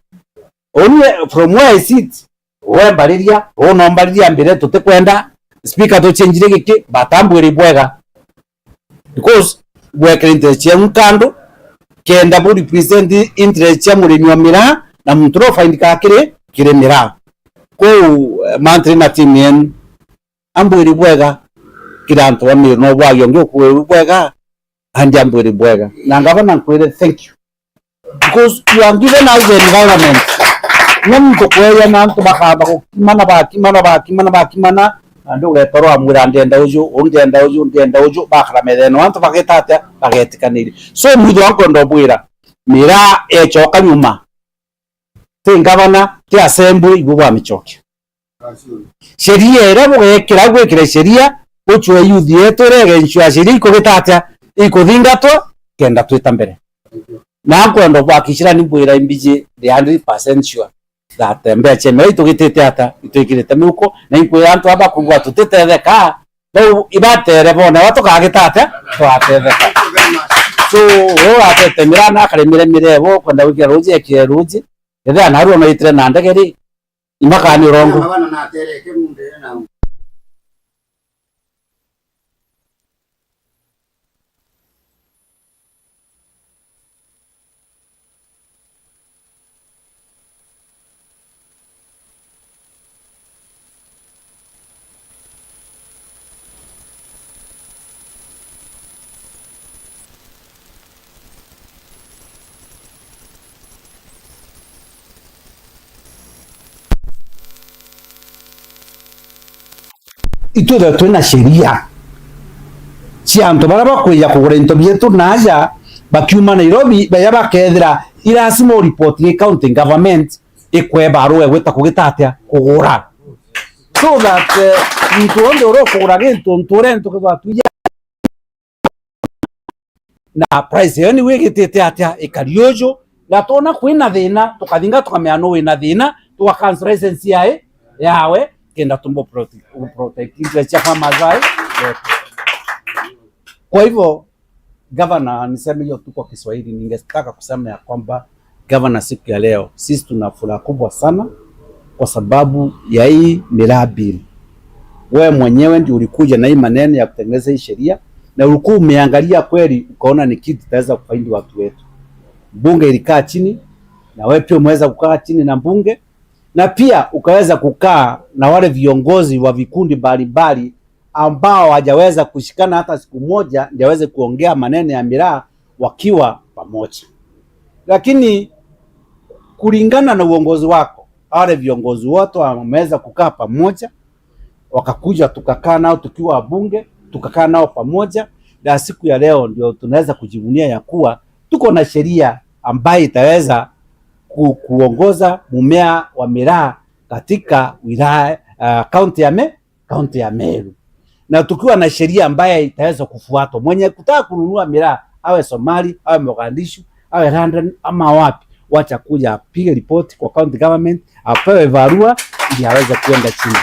Only from where I sit, we mbariria, we no mbariria mbire tutikwenda, speaker tuchenjire giki, batambwire bwega. Because bwekire interest cienu kando, kenda bu represent interest cia murimi wa miraa na muntu uria ufaindikaga kiri, kiri miraa. Kwou, eh, Mantiri na team yenu, ambwiri bwega, kira antu ba Meru no bwagi ungi ukwiri bwega, andi ambwiri bwega. Na ngavana nkwire thank you. Because you are given us the environment. No muntu kweja na antu bakamba gukimana, bakimana, bakimana, bakimana, na ndi ugetorwa amwira, "Ndienda uju, u ndienda uju, ndienda uju," bakara methene, antu bageta atia? Bagetikaniria. So, mwitho wa nkwenda ubwira, miraa ecoka nyuma. Ti ngavana, ti assembly, ibu bwamicokia. Sheria iria bugekira, gwikira sheria, gucwe youth yetu iria igensua sheria ikugita atia? Ikuthingatwa, kenda twita mbere. Na nkwenda kuhakikishira ni mbwira mbiji the hundred percent sure that, eh, mbeca imwe itugitite ata, itwikirite miuko, na inkwira antu aba kugwa tutitetheka, bau ibatere bone wa tukagita atia? Twatetheka. So, uyu atete miraa na akaremire miraa ebo, kwenda gwikira ruji, ekire ruji. Ethira naru ona itire na ndege ri, imakani urongo. Itwithwe twina sheria cia antu baria bakwija kugura into bietu naaja bakiuma Nairobi, baja bakethira i lazima uripoti gi county government, ikwe barua igwita kugita atia? Kugura. So that, eh, muntu wonthe uria ukugura gintu nture ntukethwa twija na price iyo ni wigitite atia? Ikari uju, na twona kwina thina, tukathinga tukamenya nu wina thina, tuga cancel license yae, yawe, kenda tumbo protect, protect interest ya farmers ayo. Kwa hivyo, gavana, niseme hiyo tu kwa Kiswahili, ningetaka kusema ya kwamba, gavana, siku ya leo sisi tuna furaha kubwa sana kwa sababu ya hii miraa bill. Wewe mwenyewe ndio ulikuja na hii maneno ya kutengeneza hii sheria, na ulikuwa umeangalia kweli, ukaona ni kitu itaweza kufaidi watu wetu. Bunge ilikaa chini, na wewe pia umeweza kukaa chini na bunge, na pia ukaweza kukaa na wale viongozi wa vikundi mbalimbali ambao hawajaweza kushikana hata siku moja, ndio waweze kuongea maneno ya miraa wakiwa pamoja. Lakini kulingana na uongozi wako, wale viongozi wote wameweza kukaa pamoja, wakakuja, tukakaa nao tukiwa wabunge, tukakaa nao pamoja, na siku ya leo ndio tunaweza kujivunia ya kuwa tuko na sheria ambayo itaweza ku-, kuongoza mumea wa miraa katika wilaya, ah, kaunti ya Me-, kaunti ya Meru. Na tukiwa na sheria ambayo itaweza kufuatwa. Mwenye kutaka kununua miraa, awe Somali, awe Mogadishu, awe London, ama wapi, wacha kuja apige ripoti kwa county government, apewe barua ili aweze kuenda chini.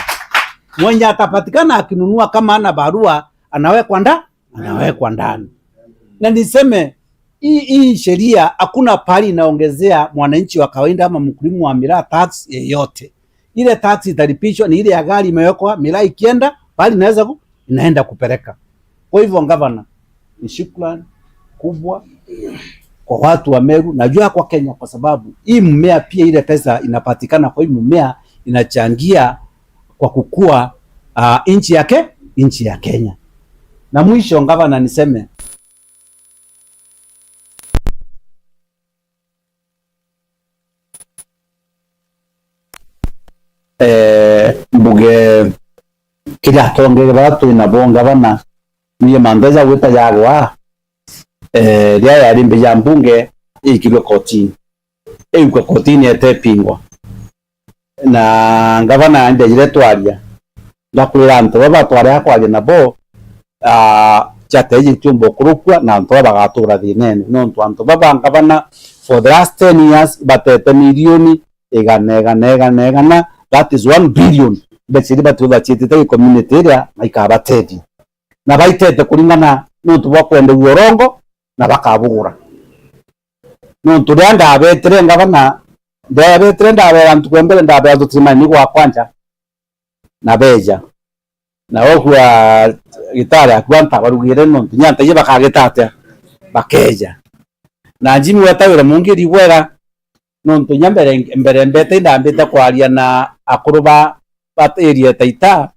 Mwenye atapatikana akinunua kama ana barua, anawekwa nda-, anawekwa ndani. Na niseme, hii, hii sheria hakuna pahali inaongezea mwananchi wa kawaida ama mkulima wa miraa tax yeyote. Ile tax italipishwa ni ile ya gari imewekwa, miraa ikienda, pahali inaweza ku-, inaenda kupeleka. Kwa hivyo, gavana, ni shukrani kubwa kwa watu wa Meru, najua kwa Kenya, kwa sababu hii mmea pia, ile pesa inapatikana kwa hii mmea inachangia kwa kukua, ah, nchi ya Ke-, nchi ya Kenya. Na mwisho, gavana, niseme, eh, mbuge kiria atongeria baria twi nabo, gavana, niye mantu ja gwita jagwa, eh, riria yari mbi ya mbunge, ikirwe kotini. Iu kwa kotini etepingwa. Na gavana ndejire twaria. Ndakwira antu baba twari akwaria nabo, ah, chateji tiumba kurukua na antu baba bagatura thinene. Nontu antu baba gavana for the last ten years batete milioni igana, igana, igana, igana, that is one billion. Mbeca iria batu bachitite gi community iria na ikabatethia. Na baitete kuringana nontu bwa kwenderia urongo na bakabugura. Nontu riria ndabetire gavana, ndabetire ndabera ntuku ya mbere ndabera tutimani ni gwa kwanja na beja. Na okua gitari akua ntabarugire nontu nyanta iye bakagita atia? Bakeja. Na Jimmy weta wira mungiri bwega nontu nya mbere, mbere mbete ndambite kwaria na akuru ba, ba area Taita,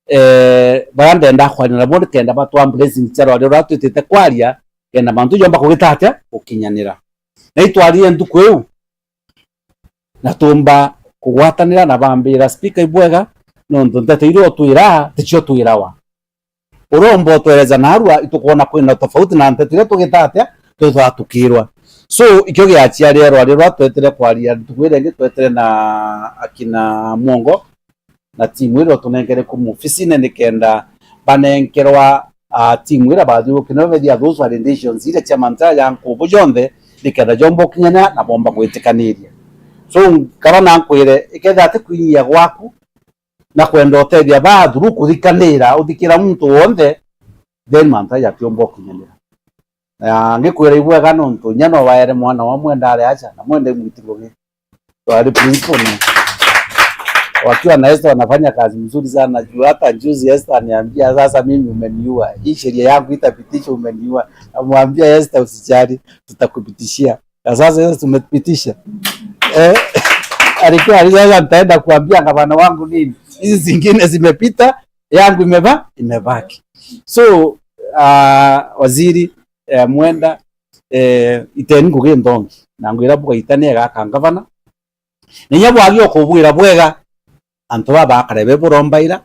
eh, baria ndenda kwaria nabo nikenda batwa blessing cia rwaria ruria twitite kwaria, kenda mantu jomba kugita atia? Gukinyanira. Na itwarire ntuku iu, na tumba kugwatanira na bambira speaker ibwega, nontu nteto iria utwira ticio twirawa. Uromba utwereza narua itukwona kwina tofauti na nteto iria tugita atia? Twithwa tukirwa. So, ikio giachiaria rwaria rwa twetire kwaria ntuku iria ingi, twetire na akina Mwongo na timu iria utunengere kuma ofisine nikenda banenkerwa, ah, timu iria bathiuruke nabo bethia those validations iria cia mantaya ya nkubu jonthe nikenda jomba ukinyania na bomba gwitikaniria. So, nkara na nkwire, ikethira ati kwinyia gwaku na kwenda utethia ba through kuthikanira, uthikira muntu wonthe, then mantaya jatiomba ukinyania. Na ngikwira ibwega nontu inya no waere mwana wa mwenda ari acha, na mwenda imwiti ngugi. Twari principal na wakiwa na Esther wanafanya kazi mzuri sana juu hata juzi Esther aniambia, "Sasa mimi umeniua. Hii sheria yangu itapitisha, umeniua." Namwambia, "Esther, usijali, tutakupitishia." Na sasa Esther tumepitisha. Eh, alikuwa ali sasa nitaenda kuambia gavana wangu nini? Hizi zingine zimepita, yangu imeba-, imebaki. So, ah, waziri, eh, Mwenda, eh, iteni ngugi nthongi, na ngwira bugaitania gaka ngavana. Na inya bwagi okubwira bwega, antu baba bakare be burombaira,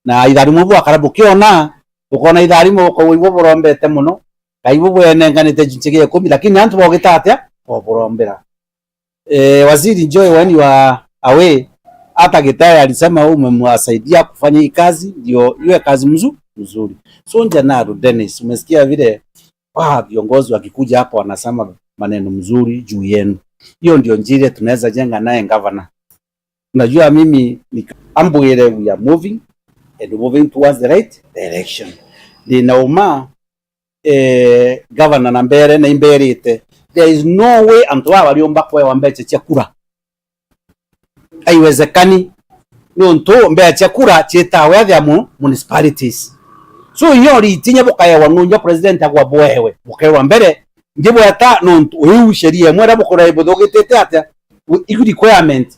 na itharimo bwakara bukiona, bukona itharimo bukaigua burombete mono, kaigua bwenenganite gichunchi gia ikumi, lakini antu bogita atia? Boburombera. Eh, Waziri Joy, when you are away, hata Gitaya alisema wewe umemwasaidia kufanya hii kazi, ndio iwe kazi mzu-, mzuri. So, Njenaru Dennis, umesikia vile, ah, viongozi wakikuja hapa wanasema maneno mzuri juu yenu. Hiyo ndio njia ile tunaweza jenga naye gavana. Unajua mimi ni ambwire we are moving and moving towards the right direction. Ndina uma, eh, governor na mbere na imberite, there is no way antu baba bariumba kwewa mbeca cia kura. Haiwezekani. Nontu mbeca cia kura ciitawe athia mu municipalities. So, inya uritinya bukaewa nunja president agwa bwewe, bukaewa mbere, ngi bweta nontu uyu sheria imwe iria bukurai buthugitite atia, i requirement.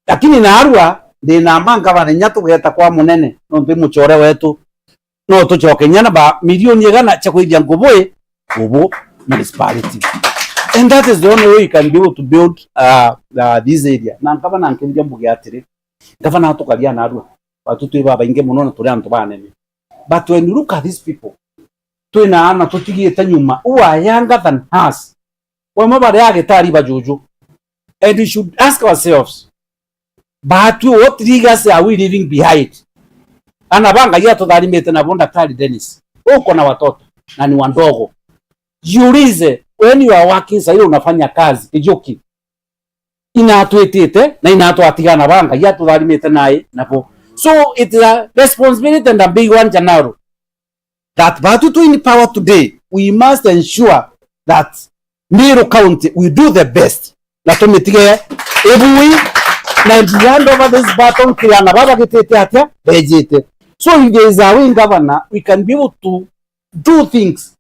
Lakini naarua, ndina mba ngavana inya tugeta kwa munene, nontu i mucore wetu. No tucoke inya na ba milioni igana cia kwithia ngubu i, ngubu municipality. And that is the only way you can be able to build, uh, uh, this area. Na ngavana nkethia mbuge atiri, ngavana atukaria naarua, batu twi babaingi mono na turi antu banene. But when you look at these people, twina ana tutigite nyuma who are younger than us. Wamwe bari agitari ba juju. And we should ask ourselves, batu, what legacy are we leaving behind? Ana ba Ngai atutharimite nabo, Daktari Dennis, uko na watoto na ni wandogo. Jiulize, when you are working, saa ile unafanya kazi, Kijuki, inatwitite na inatwatigana ba Ngai atutharimite nai nabo. So it is a responsibility and a big one, General, that batu twi in power today, we must ensure that Meru County, we do the best na tumitige ibui, na we hand over this baton kiri ana baba bagitite atia bejite. So if there is a way, Governor, we can be able to do things,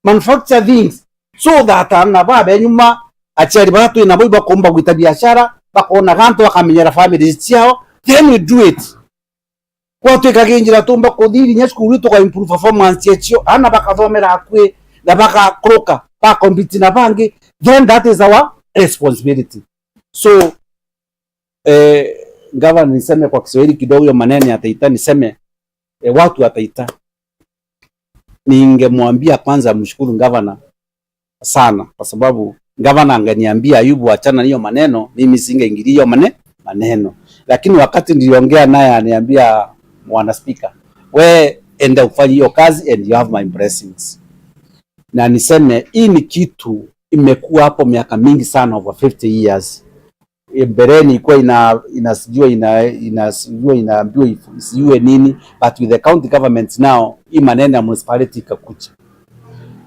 manufacture things, so that ana baba benyuma, aciari bara twi nabo ibakumba gwita biashara, bakona gantu, bakamenyera families ciao, then we do it. Gwatwikaga njira tumba kuthiri inya cukuru tuka improve performance yecio, ana bakathomera akui na bakakuruka, ba compete na bangi, then that is our responsibility. So, eh, Governor, niseme kwa Kiswahili kidogo hiyo maneno ya Taita, niseme, eh, watu wa Taita, ningemwambia kwanza mshukuru Governor sana, kwa sababu gavana angeniambia, "Ayubu, achana na hiyo maneno," mimi singeingilia hiyo mane-, maneno. Lakini wakati niliongea naye, aniambia, "Bwana Spika, we enda ufanye hiyo kazi and you have my blessings." Na niseme, hii ni kitu imekuwa hapo miaka mingi sana, over fifty years. Mbeleni ilikuwa ina-, inasijua ina-, inasijua inaambiwa if-, isijue nini, but with the county government now, hii maneno ya municipality ikakuja.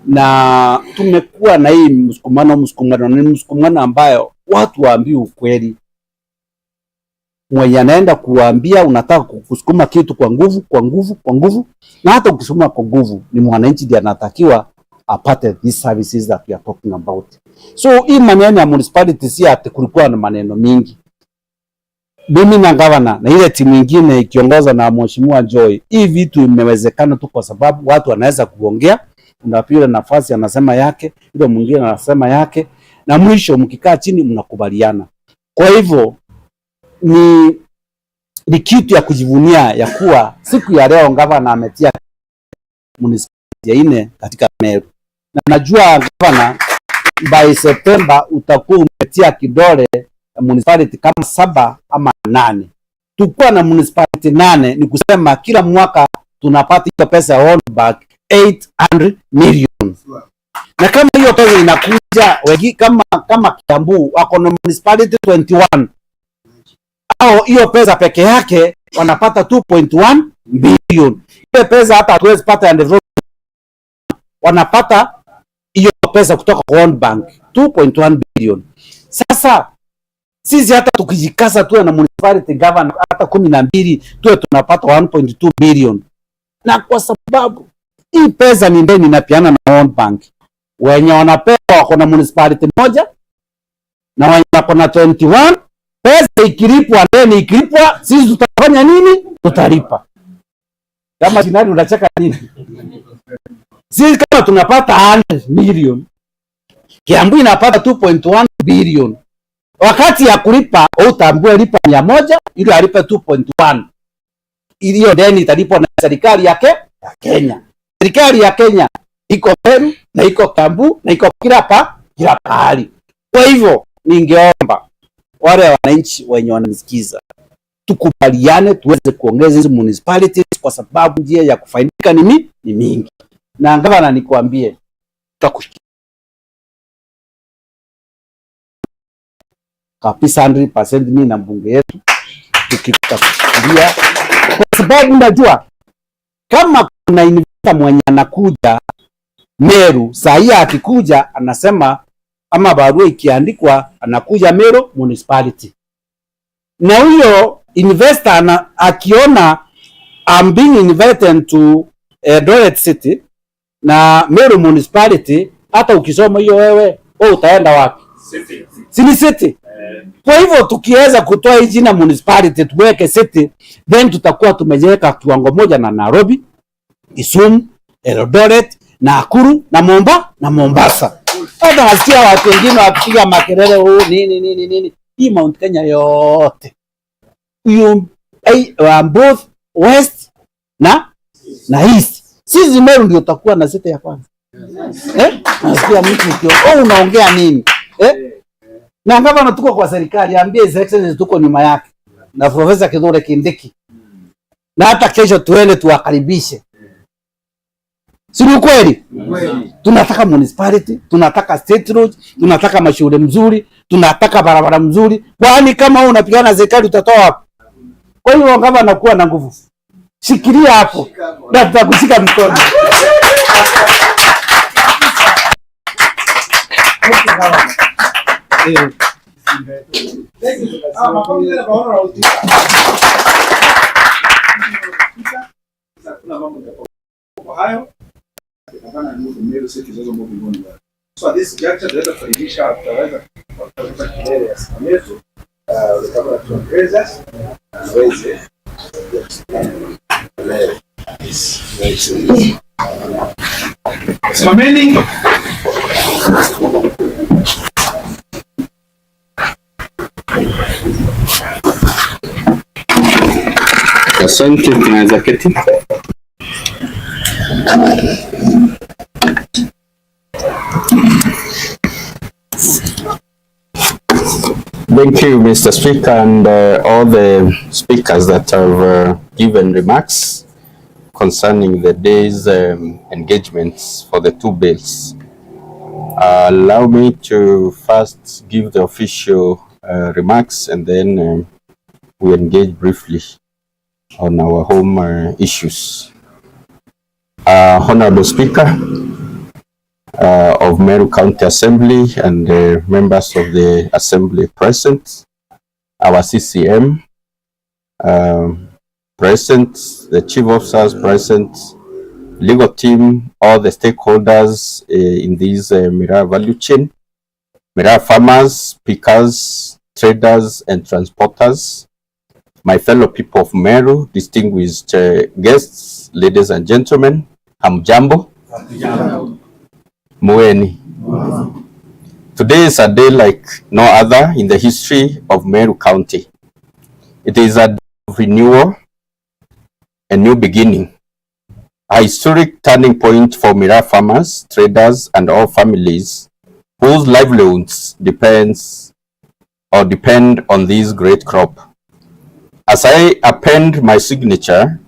Na tumekuwa na hii msukumano, msukumano, ni msukumano ambayo watu waambiwe ukweli. Mwenye anaenda kuambia, unataka ku-, kusukuma kitu kwa nguvu, kwa nguvu, kwa nguvu, na hata ukisukuma kwa nguvu, ni mwananchi ndiye anatakiwa apate these services that we are talking about. So, hii maneno ya municipality si ati kulikuwa na maneno mingi. Mimi na gavana na ile timu ingine ikiongozwa na Mheshimiwa Joy, hii vitu imewezekana tu kwa sababu watu wanaweza kuongea, unapewa nafasi, anasema yake, yule mwingine anasema yake, na mwisho mkikaa chini mnakubaliana. Kwa hivyo, ni, ni kitu ya kujivunia ya kuwa siku ya leo gavana ametia municipality ya nne katika Meru. Na najua, gavana, by September utakuwa umetia kidole municipality kama saba ama nane. Tukuwa na municipality nane, ni kusema kila mwaka tunapata hiyo pesa ya World Bank, eight hundred million. Na kama hiyo pesa inakuja, wengi kama, kama Kiambu wako na municipality twenty-one, au hiyo pesa peke yake wanapata two point one billion. Ile pesa hata hatuwezi pata ya development, wanapata hiyo pesa kutoka kwa World Bank, two point one billion. Sasa sisi hata tukijikaza tuwe na municipality governor hata kumi na mbili, tuwe tunapata one point two billion. Na kwa sababu hii pesa ni ndeni inapeana na World Bank, wenye wanapewa wako na municipality moja, na wenye wako na twenty-one, pesa ikilipwa, ndeni ikilipwa, sisi tutafanya nini? Tutalipa. Kama Shinani, unacheka nini? Sisi kama tunapata hundred million, Kiambu inapata two point one billion. Wakati ya kulipa, utambue lipa mia moja, yule alipe two point one. Iliyo ndeni italipwa na serikali ya Ke-, ya Kenya. Serikali ya Kenya iko Meru, na iko Kiambu, na iko kila pa-, kila pahali. Kwa hivyo, ningeomba wale wananchi wenye wananisikiza, tukubaliane tuweze kuongeza hizi municipalities, kwa sababu njia ya kufaidika ni mi-, ni mingi. Na gavana, nikwambie, tutakushikia kabisa hundred percent, mimi na mbunge yetu. tukikuta kufikiria, kwa sababu najua kama kuna investor mwenye anakuja Meru, saa hii akikuja anasema, ama barua ikiandikwa, anakuja Meru Municipality. Na huyo investor ana, akiona, "I'm being invited to Eldoret City na Meru Municipality," hata ukisoma hiyo wewe, wewe utaenda wapi? City. Si ni city? Eh. Kwa hivyo tukiweza kutoa hii jina municipality tuweke city, then tutakuwa tumejiweka kiwango moja na Nairobi, Kisumu, Eldoret, Nakuru na Momba-, na Mombasa. Hata nasikia watu wengine wakipiga makelele, "Oh, nini, nini, nini." Hii Mount Kenya yote. You, eh, uh, both West na, na East. Sisi Meru ndio tutakuwa na city ya kwanza. Eh? Nasikia mtu ukio, "Oh, unaongea nini?" Eh? Na gavana tuko kwa serikali, ambie His Excellency tuko nyuma yake. Na Professor Kithure Kindiki. Na hata kesho tuende tuwakaribishe. Si ni ukweli? Kweli. Tunataka municipality, tunataka state road, tunataka mashule mzuri, tunataka barabara mzuri. Kwani kama wewe unapigana na serikali utatoa wapi? Kwa hivyo gavana, kuwa na nguvu. Shikilia hapo. Na tutakushika mkono. Eh. Kwa hayo, gavana ni Meru City is also moving on well. So at this juncture, tunaweza kukaribisha, tutaweza kutafuta kilele ya siku yetu, uh, gavana to address us, anaweze simameni. Asante, tunaweza keti. Thank you, Mister Speaker, and, uh, all the speakers that have, uh, given remarks concerning the day's, um, engagements for the two bills. Uh, allow me to first give the official, uh, remarks, and then, um, we engage briefly on our home, uh, issues. Uh, Honorable Speaker, uh, of Meru County Assembly and, uh, members of the Assembly present, our C C M, um, present, the chief officers present, legal team, all the stakeholders, uh, in this, uh, miraa value chain, miraa farmers, pickers, traders, and transporters, my fellow people of Meru, distinguished, uh, guests, ladies and gentlemen, hamjambo? Mweni. Today is a day like no other in the history of Meru County. It is a day of renewal, a new beginning, a historic turning point for miraa farmers, traders, and all families whose livelihoods depends or depend on this great crop. As I append my signature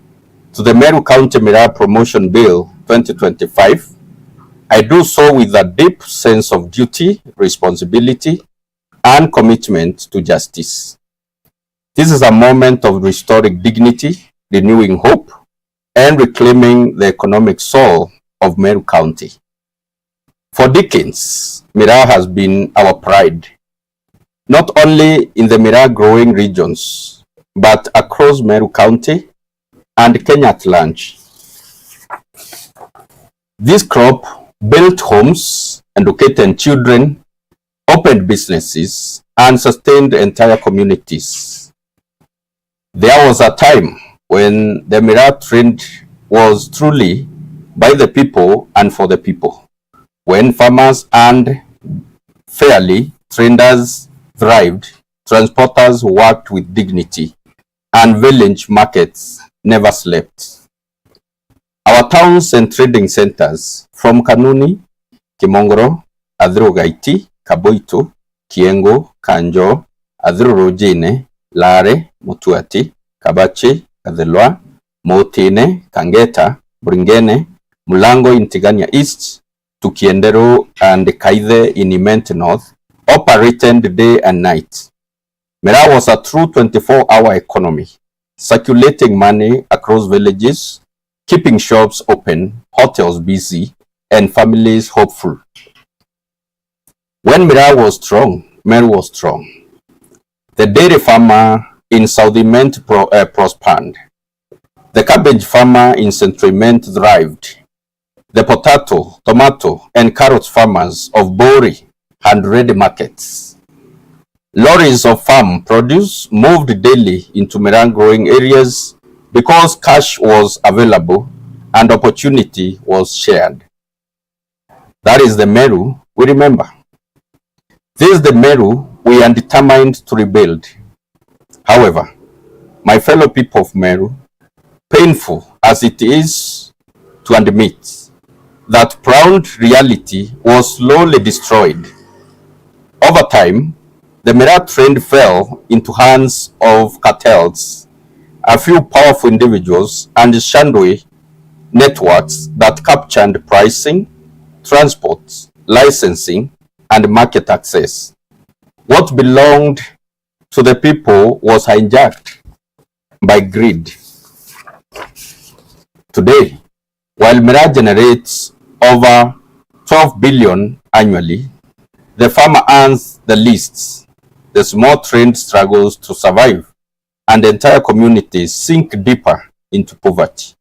to the Meru County Miraa Promotion Bill twenty twenty-five, I do so with a deep sense of duty, responsibility, and commitment to justice. This is a moment of restoring dignity, renewing hope, and reclaiming the economic soul of Meru County. For decades, miraa has been our pride, not only in the miraa growing regions, but across Meru County and Kenya at large. This crop built homes, educated children, opened businesses, and sustained entire communities. There was a time when the miraa trade was truly by the people and for the people, when farmers earned fairly, traders thrived, transporters worked with dignity, and village markets never slept. Our towns and trading centers, from Kanuni, Kimongoro, Athiru Gaiti, Kaboito, Kiengu, Kanjo, Athiru Rujine, Lare, Mutuati, Kabachi, Kathelwa, Mutine, Kangeta, Buringene, Mulango in Tigania East, to Kienderu and Kaithe in Imenti North, operated day and night. Miraa was a true twenty-four hour economy, circulating money across villages, keeping shops open, hotels busy, and families hopeful. When Miraa was strong, Meru was strong. The dairy farmer in South Imenti pro, uh, prospered. The cabbage farmer in Central Imenti thrived. The potato, tomato, and carrot farmers of Bori had ready markets. Lorries of farm produce moved daily into Miraa growing areas because cash was available and opportunity was shared. That is the Meru we remember. This is the Meru we are determined to rebuild. However, my fellow people of Meru, painful as it is to admit, that proud reality was slowly destroyed. Over time, the Miraa trend fell into hands of cartels, a few powerful individuals, and shadowy networks that captured pricing, transport, licensing, and market access. What belonged to the people was hijacked by greed. Today, while Miraa generates over twelve billion annually, the farmer earns the least, the small trade struggles to survive, and entire communities sink deeper into poverty.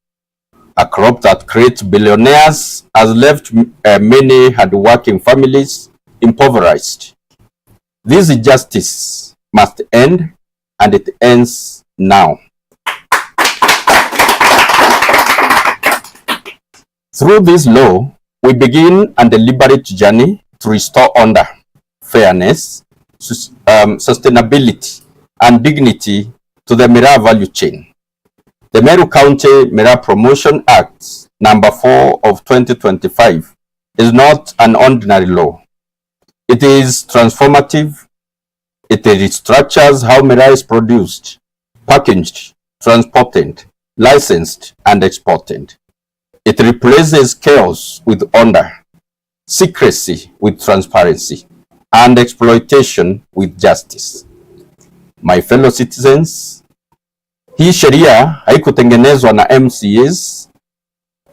A crop that creates billionaires has left, uh, many hardworking families impoverished. This injustice must end, and it ends now. Through this law, we begin a deliberate journey to restore order, fairness, sus-, um, sustainability, and dignity to the Miraa value chain. The Meru County Miraa Promotion Act number four of twenty twenty-five is not an ordinary law. It is transformative. It restructures how Miraa is produced, packaged, transported, licensed, and exported. It replaces chaos with order, secrecy with transparency, and exploitation with justice. My fellow citizens, hii sheria haikutengenezwa na M C As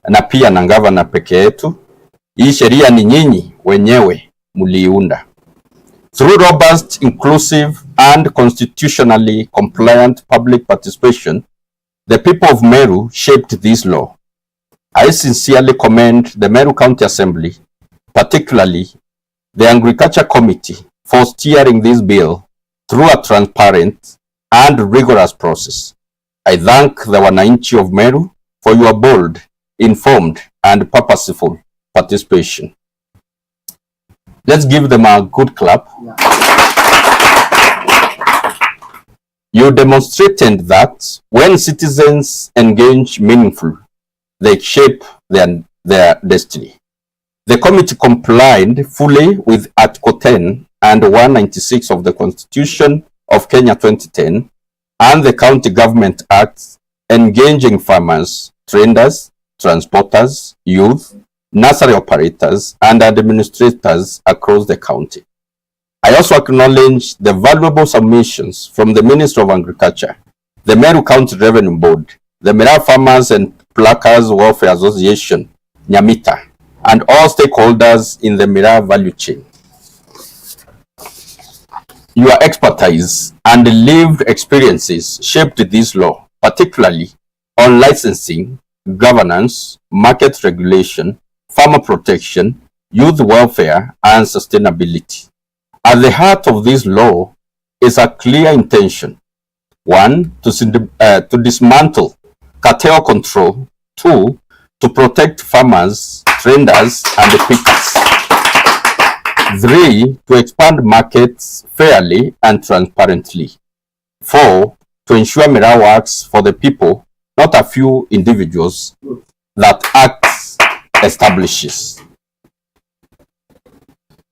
na pia na gavana peke yetu. Hii sheria ni nyinyi wenyewe mliiunda. Through robust, inclusive, and constitutionally compliant public participation, the people of Meru shaped this law. I sincerely commend the Meru County Assembly, particularly the Agriculture Committee, for steering this bill through a transparent and rigorous process. I thank the wananchi of Meru for your bold, informed, and purposeful participation. Let's give them a good clap. You demonstrated that when citizens engage meaningfully, they shape their, their destiny. The committee complied fully with Article ten and one ninety-six of the Constitution of Kenya twenty ten and the County Government Acts, engaging farmers, traders, transporters, youth, nursery operators, and administrators across the county. I also acknowledge the valuable submissions from the Ministry of Agriculture, the Meru County Revenue Board, the Miraa Farmers and Pluckers Welfare Association, Nyamita, and all stakeholders in the Miraa value chain. Your expertise and lived experiences shaped this law, particularly on licensing, governance, market regulation, farmer protection, youth welfare, and sustainability. At the heart of this law is a clear intention. One, to, sind-, uh, to dismantle cartel control. Two, to protect farmers, traders, and pickers. Three, to expand markets fairly and transparently. Four, to ensure Miraa works for the people, not a few individuals that Act establishes.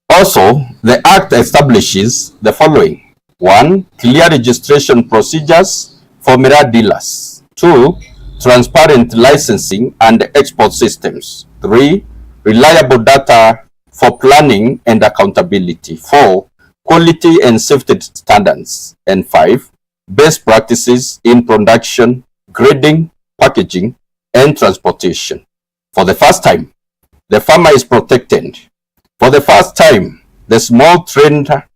Also, the Act establishes the following. One, clear registration procedures for Miraa dealers. Two, transparent licensing and export systems. Three, reliable data for planning and accountability. Four, quality and safety standards, and five, best practices in production, grading, packaging, and transportation. For the first time, the farmer is protected. For the first time, the small trader,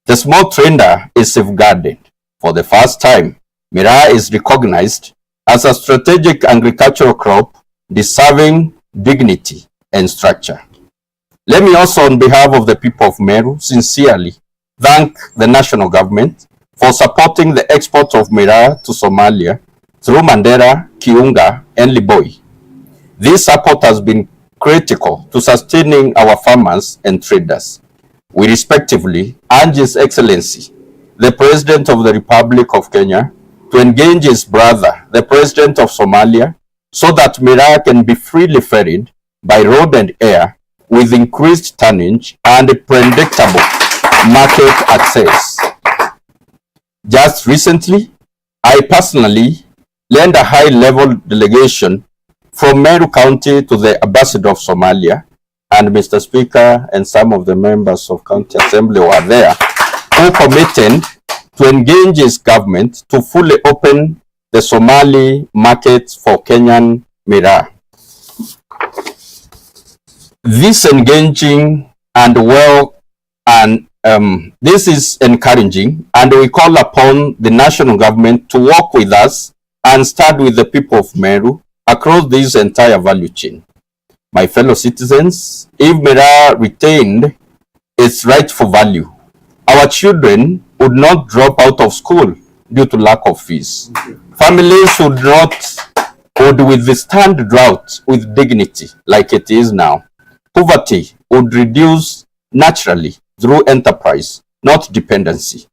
the small trader is safeguarded. For the first time, miraa is recognized as a strategic agricultural crop deserving dignity and structure. Let me also, on behalf of the people of Meru, sincerely thank the national government for supporting the export of miraa to Somalia through Mandera, Kiunga, and Liboi. This support has been critical to sustaining our farmers and traders. We respectfully urge His Excellency, the President of the Republic of Kenya, to engage his brother, the President of Somalia, so that miraa can be freely ferried by road and air with increased tonnage and predictable market access. Just recently, I personally led a high-level delegation from Meru County to the Ambassador of Somalia, and Mister Speaker and some of the members of County Assembly were there, who committed to engage his government to fully open the Somali market for Kenyan miraa. This engaging and well and, um, this is encouraging, and we call upon the national government to work with us and stand with the people of Meru across this entire value chain. My fellow citizens, if miraa retained its rightful value, our children would not drop out of school due to lack of fees. Families would not, would withstand drought with dignity like it is now. Poverty would reduce naturally through enterprise, not dependency.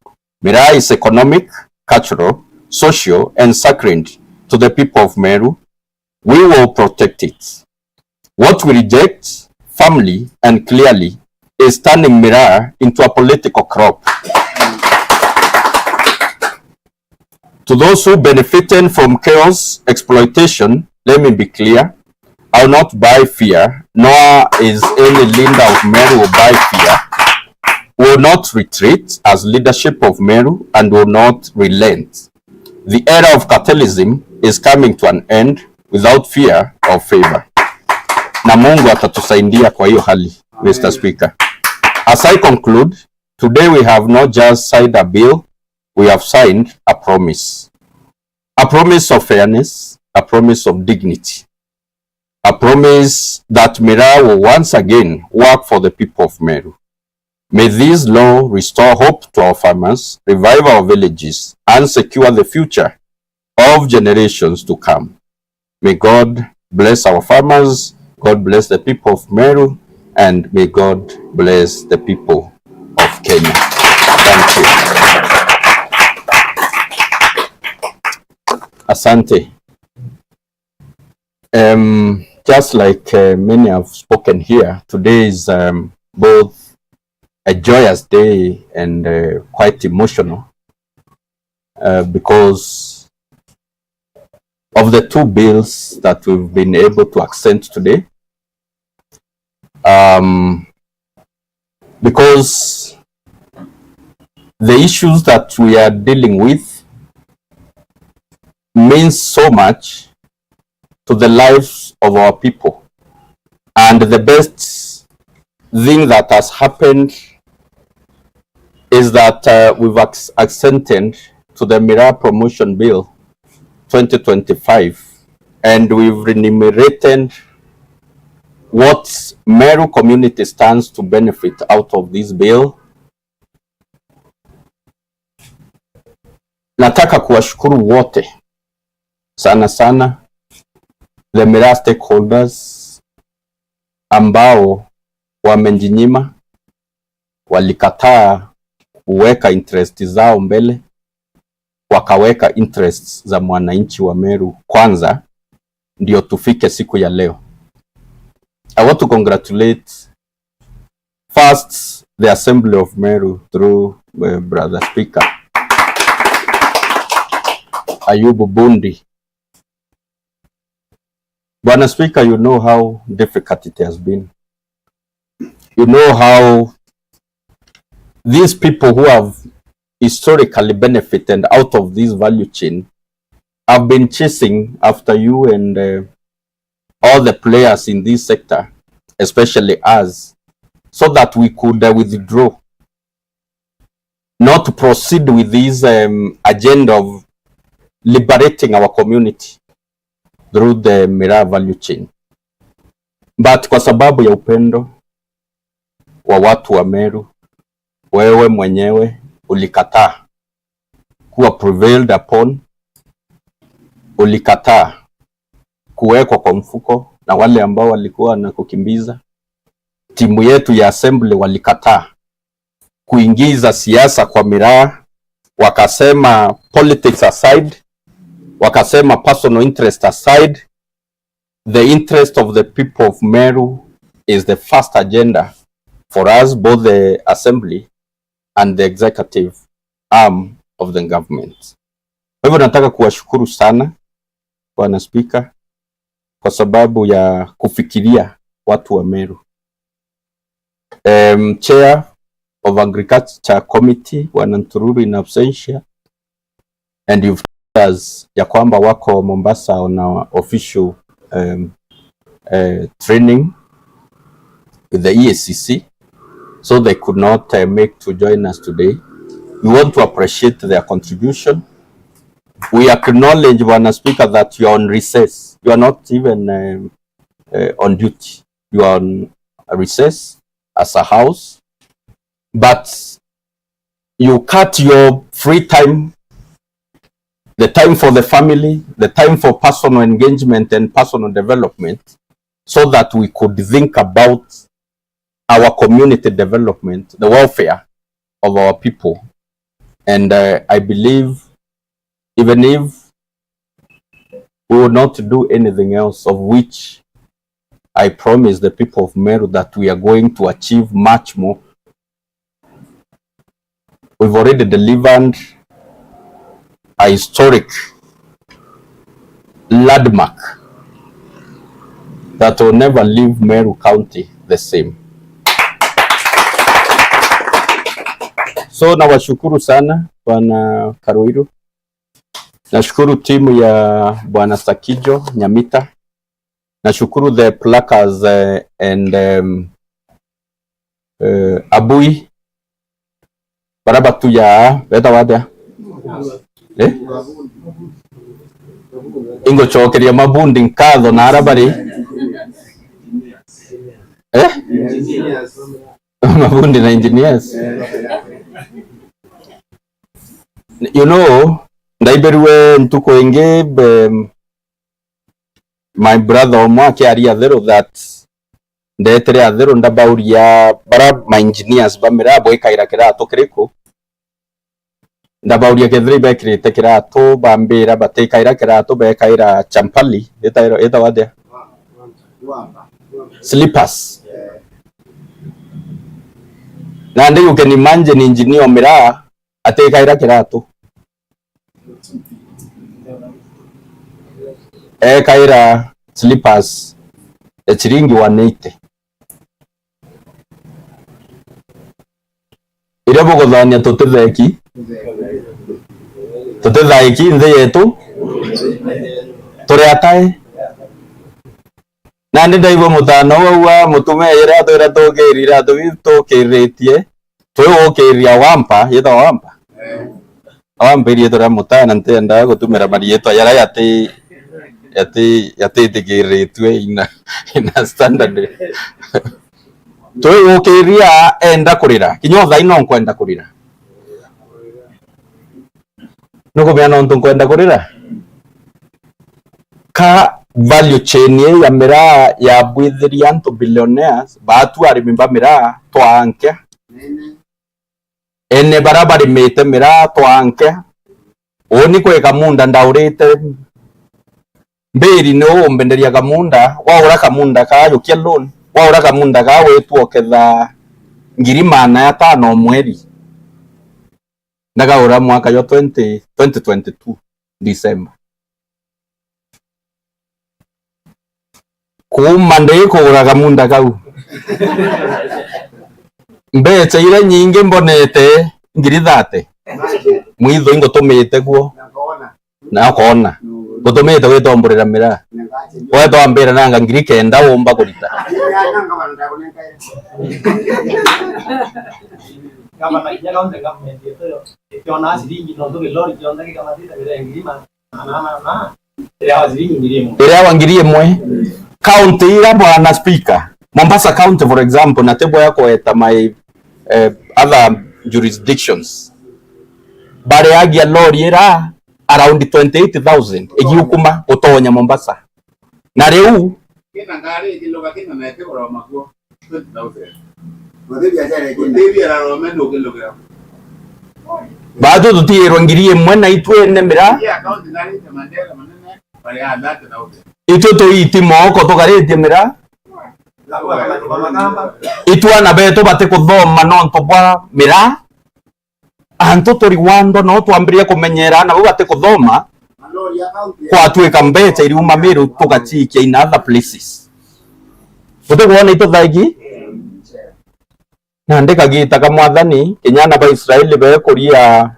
Miraa is economic, cultural, social, and sacred to the people of Meru. We will protect it. What we reject firmly and clearly is turning miraa into a political crop. To those who benefited from chaos exploitation, let me be clear. I will not buy fear, nor is any leader of Meru will buy fear. We will not retreat as leadership of Meru and will not relent. The era of cartelism is coming to an end without fear or favor. Na Mungu atatusaidia kwa hiyo hali, Mister Speaker. As I conclude, today we have not just signed a bill, we have signed a promise. A promise of fairness, a promise of dignity, a promise that miraa will once again work for the people of Meru. May this law restore hope to our farmers, revive our villages, and secure the future of generations to come. May God bless our farmers, God bless the people of Meru, and may God bless the people of Kenya. Thank you. Asante. Um, just like, uh, many have spoken here, today is, um, both a joyous day and, uh, quite emotional, uh, because of the two bills that we've been able to accent today. Um, because the issues that we are dealing with means so much to the lives of our people. And the best thing that has happened is that, uh, we've acc-, accented to the Miraa Promotion Bill twenty twenty-five, and we've remunerated what Meru community stands to benefit out of this bill. Nataka kuwashukuru wote, sana sana the Miraa stakeholders ambao wamejinyima, walikataa kuweka interest zao mbele, wakaweka interests za mwananchi wa Meru kwanza, ndio tufike siku ya leo. I want to congratulate first the Assembly of Meru through, uh, Brother Speaker Ayubu Bundi. Bwana Speaker, you know how difficult it has been. You know how these people who have historically benefited out of this value chain have been chasing after you and, uh, all the players in this sector, especially us, so that we could, uh, withdraw, not to proceed with this, um, agenda of liberating our community through the miraa value chain. But kwa sababu ya upendo wa watu wa Meru, wewe mwenyewe ulikataa kuwa prevailed upon, ulikataa kuwekwa kwa mfuko na wale ambao walikuwa wanakukimbiza. Timu yetu ya assembly walikataa kuingiza siasa kwa miraa, wakasema politics aside, wakasema personal interest aside, the interest of the people of Meru is the first agenda for us, both the assembly and the executive arm of the government. Kwa hivyo nataka kuwashukuru sana, Bwana Spika, kwa sababu ya kufikiria watu wa Meru. Um, Chair of Agriculture Committee, Bwana Ntururu in absentia, and you've told us ya kwamba wako Mombasa on our official, um, uh, training with the E A C C, so they could not, uh, make to join us today. We want to appreciate their contribution. We acknowledge, Bwana Speaker, that you are on recess. You are not even, um, uh, on duty. You are on a recess as a house, but you cut your free time, the time for the family, the time for personal engagement and personal development, so that we could think about our community development, the welfare of our people. And, uh, I believe, even if we will not do anything else, of which I promise the people of Meru that we are going to achieve much more. We've already delivered a historic landmark that will never leave Meru County the same. So nawashukuru sana, Bwana Karuiru. Nashukuru timu ya Bwana Sakijo Nyamita. Nashukuru the placards, eh, and, um, eh, abui. Bara batu ya, betagwa atia? Eh? Ingocokeria mabundi nkatho na ara bari. Eh? Mabundi na engineers. You know, ndaiberue ntuku ingi, be, my brother omwe akiaria Atheru that ndetire Atheru ndabauria bara ma engineers ba miraa bwikaira kiratu kiriku. Ndabauria kethira ibekirite kiratu, bambira batikaira kiratu, bekaira champali, itairwa, itagwa atia? Slippers. Nandi you can imagine engineer o miraa atikaira kiratu. Ekaira slippers ya ciringi one eighty. Iria buguthania tutitheki, tutithaiki nthi yetu, turi atae. Nandi ndaigua mutano uu wa mutumia iria atwira tukirira tubi tukiritie, twiukiria wampa, yitwa wampa. Wampa iriitwa ria mutana ntiendaga gutumira mariitwa jaria jati, jati, jatitikiritue ina, ina standard. Twi gukiria enda kurira. Kinya o thaino nkwenda kurira. Nukumenya nontu nkwenda kurira? Ka value chain ii ya miraa yabwithiria antu billionaires, baatu arimi ba miraa twaankia. Ene bara barimite miraa twaankia. Uuni kwi kamunda ndaurite mbiri ni umbenderia kamunda, waura kamunda kaa yukia loan, waura kamunda kaa witwa uketha ngiri maana ya tano o mweri. Ndakaura mwaka jwa twenty, twenty twenty-two December. Kuuma ndi kugura kamunda kau. Mbeca iria nyingi mbonete ngiri thate. Mwitho ingutumite guo. Na ukoona. Ngutumite witomborera miraa. Wetwambira nanga ngiri kenda umba kurita. Kama na kinya kaunti government yetu yo, ikiona ciringi nontu kilori kionthe gikamatite miraa ngiri ma-, na, na, na, na, iriawa ciringi ngiri imwe. Iriawa ngiri imwe. County ira, Bwana Speaker, Mombasa County, for example, na tibwega kueta my, eh, other jurisdictions, bariagia lori ira around twenty-eight thousand igiukuma gutonya Mombasa. Na riu kina ngari ikiluga kina na ikigura makuo twenty thousand. Guti biashara ikina. Guti biashara rome ndukilugira. Batu tutiirwa ngiri imwe na itwene miraa. Iya, account nari te mandera manene, bari a thirty thousand. Itwe tuiti moko tukaritie miraa. Itwana betu batikuthoma nontu bwa miraa. Antu turi wandwa no twambiririe kumenyera aana bau batikuthoma, kwatwika mbeca iriuma Miru tugaciikia in other places. Butikwona ituthaiki? Nandi kagita ka Mwathani, kinya aana ba Israeli bekuria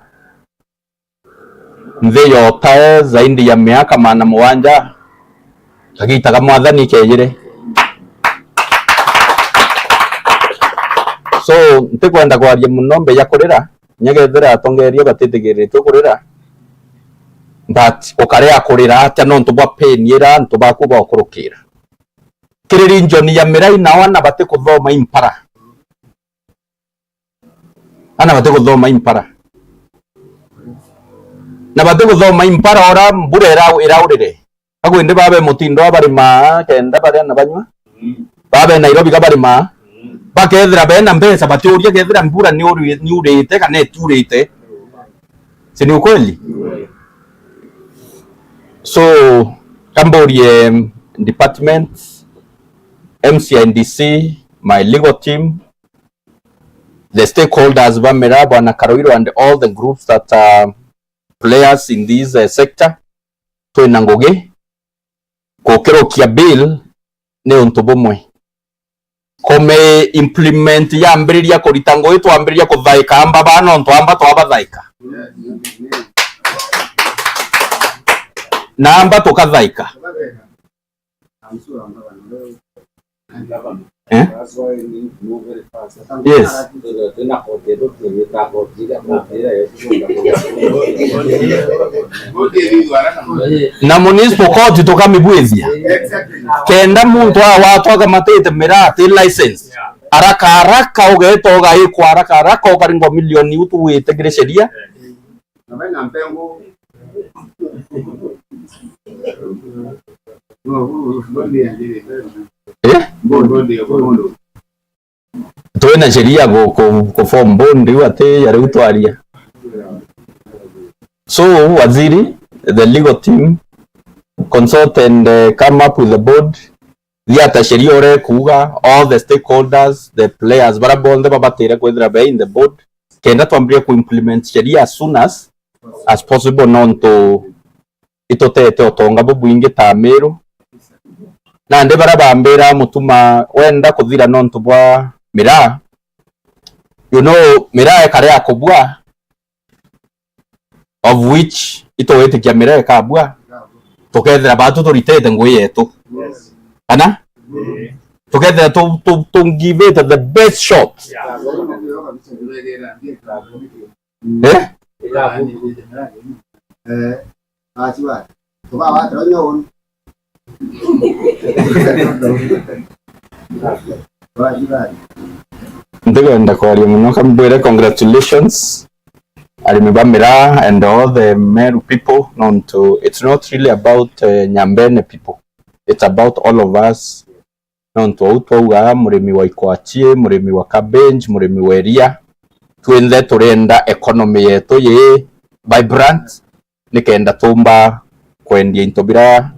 nthi ya utae zaidi ya miaka magana mugwanja, kagita ka Mwathani kejire. So, ntikwenda kwaria mono mbere ya kurira, kinya kethira atongeria batitigiriritue kurira, but ukaria kurira atia nontu bwa pain ira antu baku baukurukira? Kiri region ya Miraa nao aana batikuthoma i mpara. Aana batikuthoma i mpara. Na batikuthoma i mpara ora mbura ira-, iraurire. Agu indi babe mutindo a barima kenda baria na banywa. Babe Nairobi ka barima. Bakethira bena mbeca batiuria kethira mbura ni uri-, ni urite kana itiurite. Si ni ukweli? So, kamburie department, M C I D C, my legal team, the stakeholders ba Miraa, Bwana Karoiro and all the groups that are players in this, uh, sector, twina ngugi. Gukirukia bill ni untu bumwe. Kume implement yambiriria kurita ngugi, twambiriria kuthaika amba baa nontu amba twabathaika. Na amba tukathaika. Eh? Yes. Na municipal court tukamibwithia. Kenda muntu agwatwa akamatite miraa ati license. Haraka haraka ugeeta ugaikwa haraka haraka ukaringwa milioni iu tuwite kiri sheria. Na baina mpengo. Eh? Twina sheria ku, ku, ku form bond iu ati ya riu twaria. So, waziri, the legal team, consult and, uh, come up with the board. Thiata sheria uria ikuuga, all the stakeholders, the players, baria bonthe babatire kwithira be in the board, kenda twambirie ku implement sheria as soon as, as possible, nontu itutete utonga bubwingi ta Miru. Nandi baria bambira mutuma wenda kuthira nontu bwa miraa, you know, miraa ikare ya kubua, of which itugwitikia miraa ikabua, tukethira batu turitete ngugi yetu. Kana? Tukethira tu, tu, tu give it the best shot. Eh? Ntikwenda kwaria mono, kambwire congratulations arimi ba miraa and all the Meru people, nontu it's not really about, eh, Nyambene people, it's about all of us. Nontu uu twauga murimi wa ikwachie, murimi wa cabbage, murimi wa iria, twinthe turenda economy yetu yi vibrant, nikenda tumba kwendia into bira,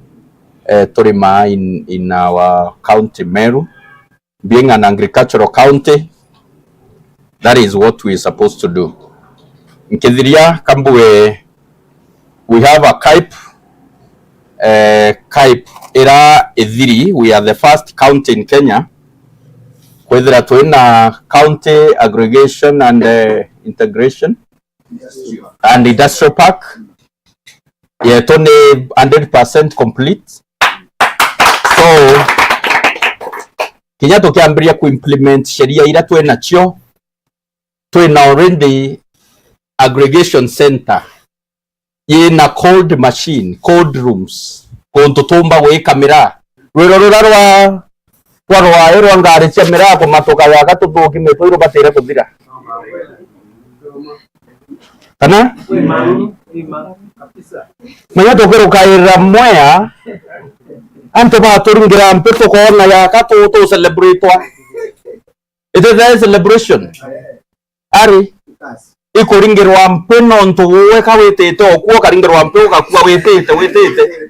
eh, turimaa in, in our county Meru. Being an agricultural county, that is what we are supposed to do. Nkithiria kambue, we have a KAIP, eh, KAIP ira ithiri, we are the first county in Kenya kwithira twina county aggregation and, eh, integration and industrial park, yetu ni hundred percent complete. So, kinya tukiambiria ku implement sheria ira twinacio, twina already aggregation center yina cold machine, cold rooms, kuntu tumba gwika miraa. Rwiro rura rwa, rwa rwae rwa ngari cia miraa kumatuka yaga tuthuki mitwe irubatire kuthira. Kana? Menya tukirukaira Mwea, antu baturingira mpi tukoona yaka tu, tu celebrate-wa. It is a celebration. Ari, ikuringirwa mpi nontu gwe ka witite okua, ukaringirwa mpi ugakua witite, witite.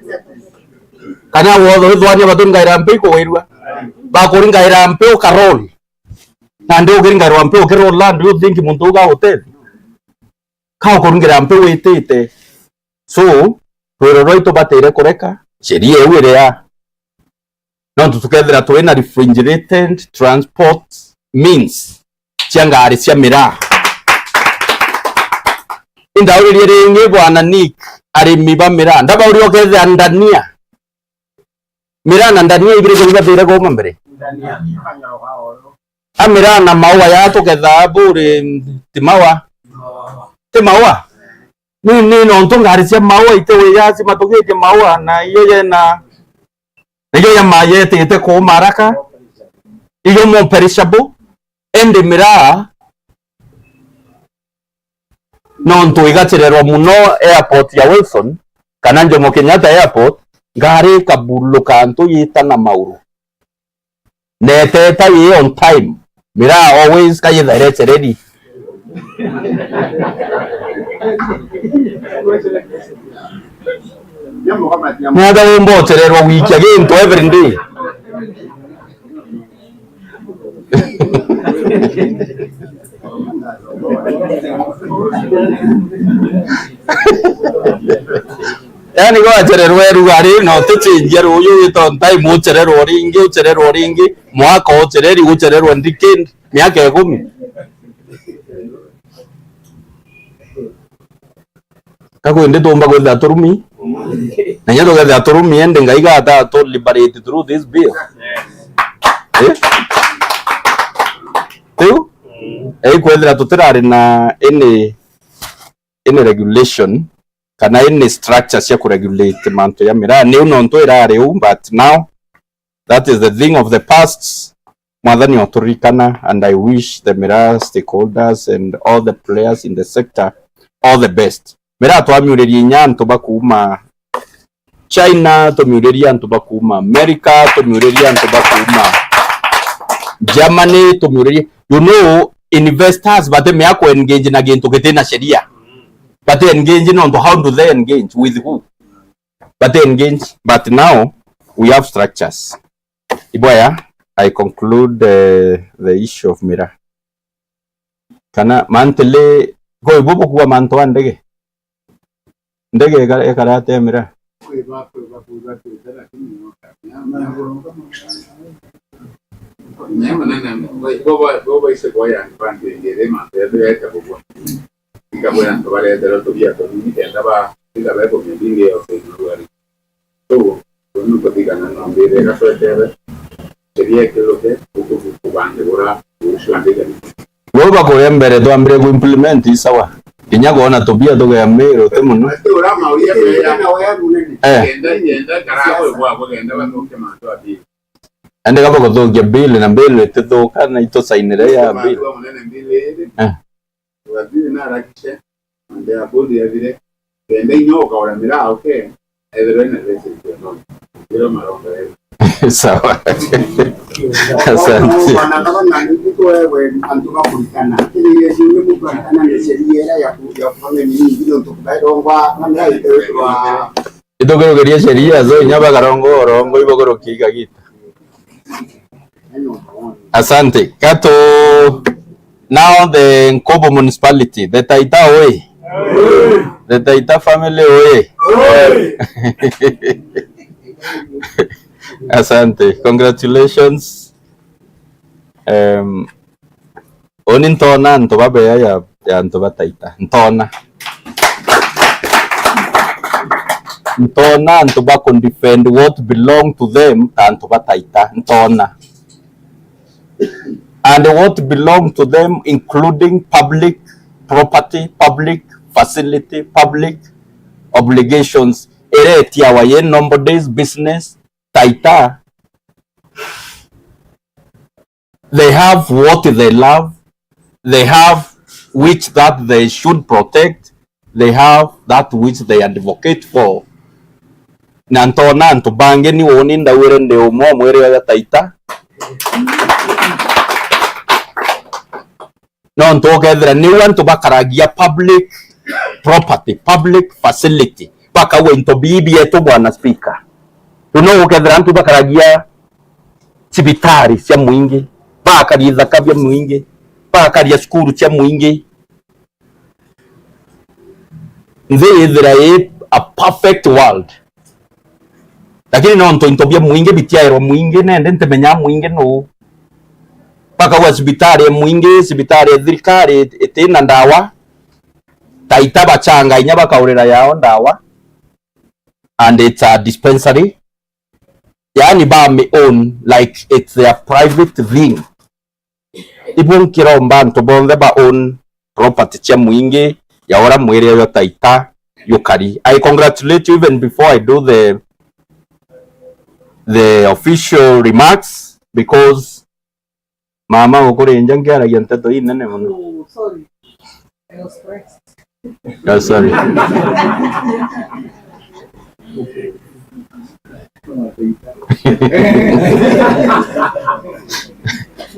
Kana wothe withwania baturingaira mpi ikuwirua. Bakuringaira mpi ukaroll. Nandi ukiringairwa mpi ukiroll, do you think muntu ugagutethia? Ka ukuringira mpi witite. So, rwiro rwaitu batire kureka, sheria iu iria. Nontu tukethira twina refrigerated transport means cia ngari cia miraa. Indauririe ringi, Bwana Nick, arimi ba miraa, ndabauria ukethira ndania, miraa na ndania ibiri ibatire kuuma mbere? A miraa na maua ya tukethaa buri, ti maua? Ti maua? Ni, ni nontu ngari cia maua itiwija cimatugitie maua, na iyo yena, na iyo ya maji yetite kuuma haraka, iyo more perishable. Indi miraa, nontu igachererwa muno airport ya Wilson, kana Jomo Kenyatta Airport, ngari ikabuluka antu yita na mauru. Na iteta yi on time. Miraa always kayithaire chereri. Nienda wumba uchererwa gwikia gintu every day. Yani, gwachererwa rugari, no tuchinjia ruyu wita on time, uchererwa ringi, uchererwa ringi, mwaka uchereri, uchererwa ndikindi, miaka ikumi. Ka kwindi tumba kwithira turumi? Na inya tukethira turumi, indi Ngai gata tu liberate through this bill. Eh? Riu, eh, kwithira tutirari na any, any regulation kana any structure cia kuregulate mantu ya miraa, niu nontu irari uu, but now that is the thing of the past. Mwathani oturirikana, and I wish the miraa stakeholders and all the players in the sector all the best. Miraa twamiuririe inya antu ba kuuma China, tumiuririe antu ba kuuma America, tumiuririe antu ba kuuma Germany, tumiuririe, you know, investors batimea ku engage na gintu gitina sheria. Bati engage nontu, how do they engage, with who? Bati engage, but now we have structures. Ibwaya, I conclude, eh, the issue of miraa. Kana monthly, ko ibo bukua mantu a ndege? Ndege eka-, ekara atia miraa? Nyama nene, bo, bo, bo baise boya, bandi ngere mantu ya beta bugwa. Ikabwira antu bareterwe tubia tunini kenda ba, ika bekumia bingi ya usenyi rwari. Koguo, uu nukuthigana na mbire iga twetere, sheria ikiruke, guku kubangigura, gucwandikana. Bau bakuria mbere twambire ku implement i sawa. Kinya kwona tubia tugea Meru ti muno. Ati ura mauria meya. Eh. Kenda, kenda, kara bwe bwa kugenda bathuke mantu a bill. Ende kaba guthukia bill na bill itithuka na itusainire ya bill. Mantu a munene bill iri. Eh. Waziri narakishe, mambo ya bodi yathire, kenda inya ukaura miraa, okay, ethirwe ina message ya nono. Ndiro maronga rero. Sawa. Asante. Bwana gavana, nituewe antu bakurikana. Kiri yesu ni mukuratana ni sheria iria ya ku-, ya kufanya nini, ndio tukubairongwa, na miraa itewe kwa Itukirukirie sheria, so inya bakarongo orongo ibo kurukia igagita. Asante. Kato, now the Nkobo municipality, the Taita oye. The Taita family oye. Asante. Congratulations. Um, uni ntona antu babea ya, ya antu ba Taita. Ntona. Ntona antu ba ku defend what belong to them ta antu ba Taita. Ntona. And what belong to them, including public property, public facility, public obligations. Ere etiawa ye nobody's business, Taita. They have what they love, they have which that they should protect, they have that which they advocate for. Na ntona antu bangi ni uni ndauire ndi umwe o mwiri oyo Taita. Nontu ukethira niu antu bakaragia public property, public facility, bakauga into bii bietu, Bwana Speaker. Riu no ukethira antu bakaragia cibitari cia muingi, bakaria ithaka bia muingi, bakaria cukuru cia muingi. Nthi yithira i a perfect world. Lakini nontu into bia muingi bitiairwa muingi, nende ntimenyaa muingi nuu. Bakauga cibitari ya muingi, cibitari ya thirikari itina ndawa. Taita bachanga inya bakaurira yao ndawa. And it's a dispensary. Yani ba mi own like it's their private thing. Ibu nkiromba antu bonthe ba own property cia muingi ya ura mwiri uyo Taita yukari. I congratulate you even before I do the, the official remarks, because mama ukurinja nkiaragia nteto inene mono. Oh, sorry. I was stressed. Oh, sorry.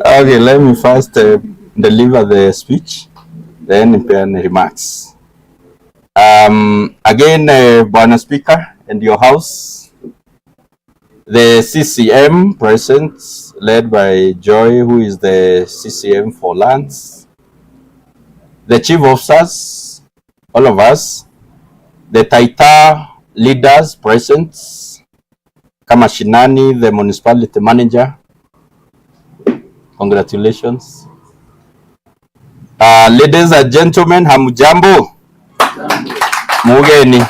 Okay, let me first uh, deliver the speech, then mpeane remarks. Um, again, uh, Bwana Speaker and your House, the C C M present, led by Joy, who is the C C M for lands, the chief officers, all of us, the Taita leaders present, kama Shinani, the municipality manager, congratulations. Uh, ladies and gentlemen, hamjambo? Mugeni.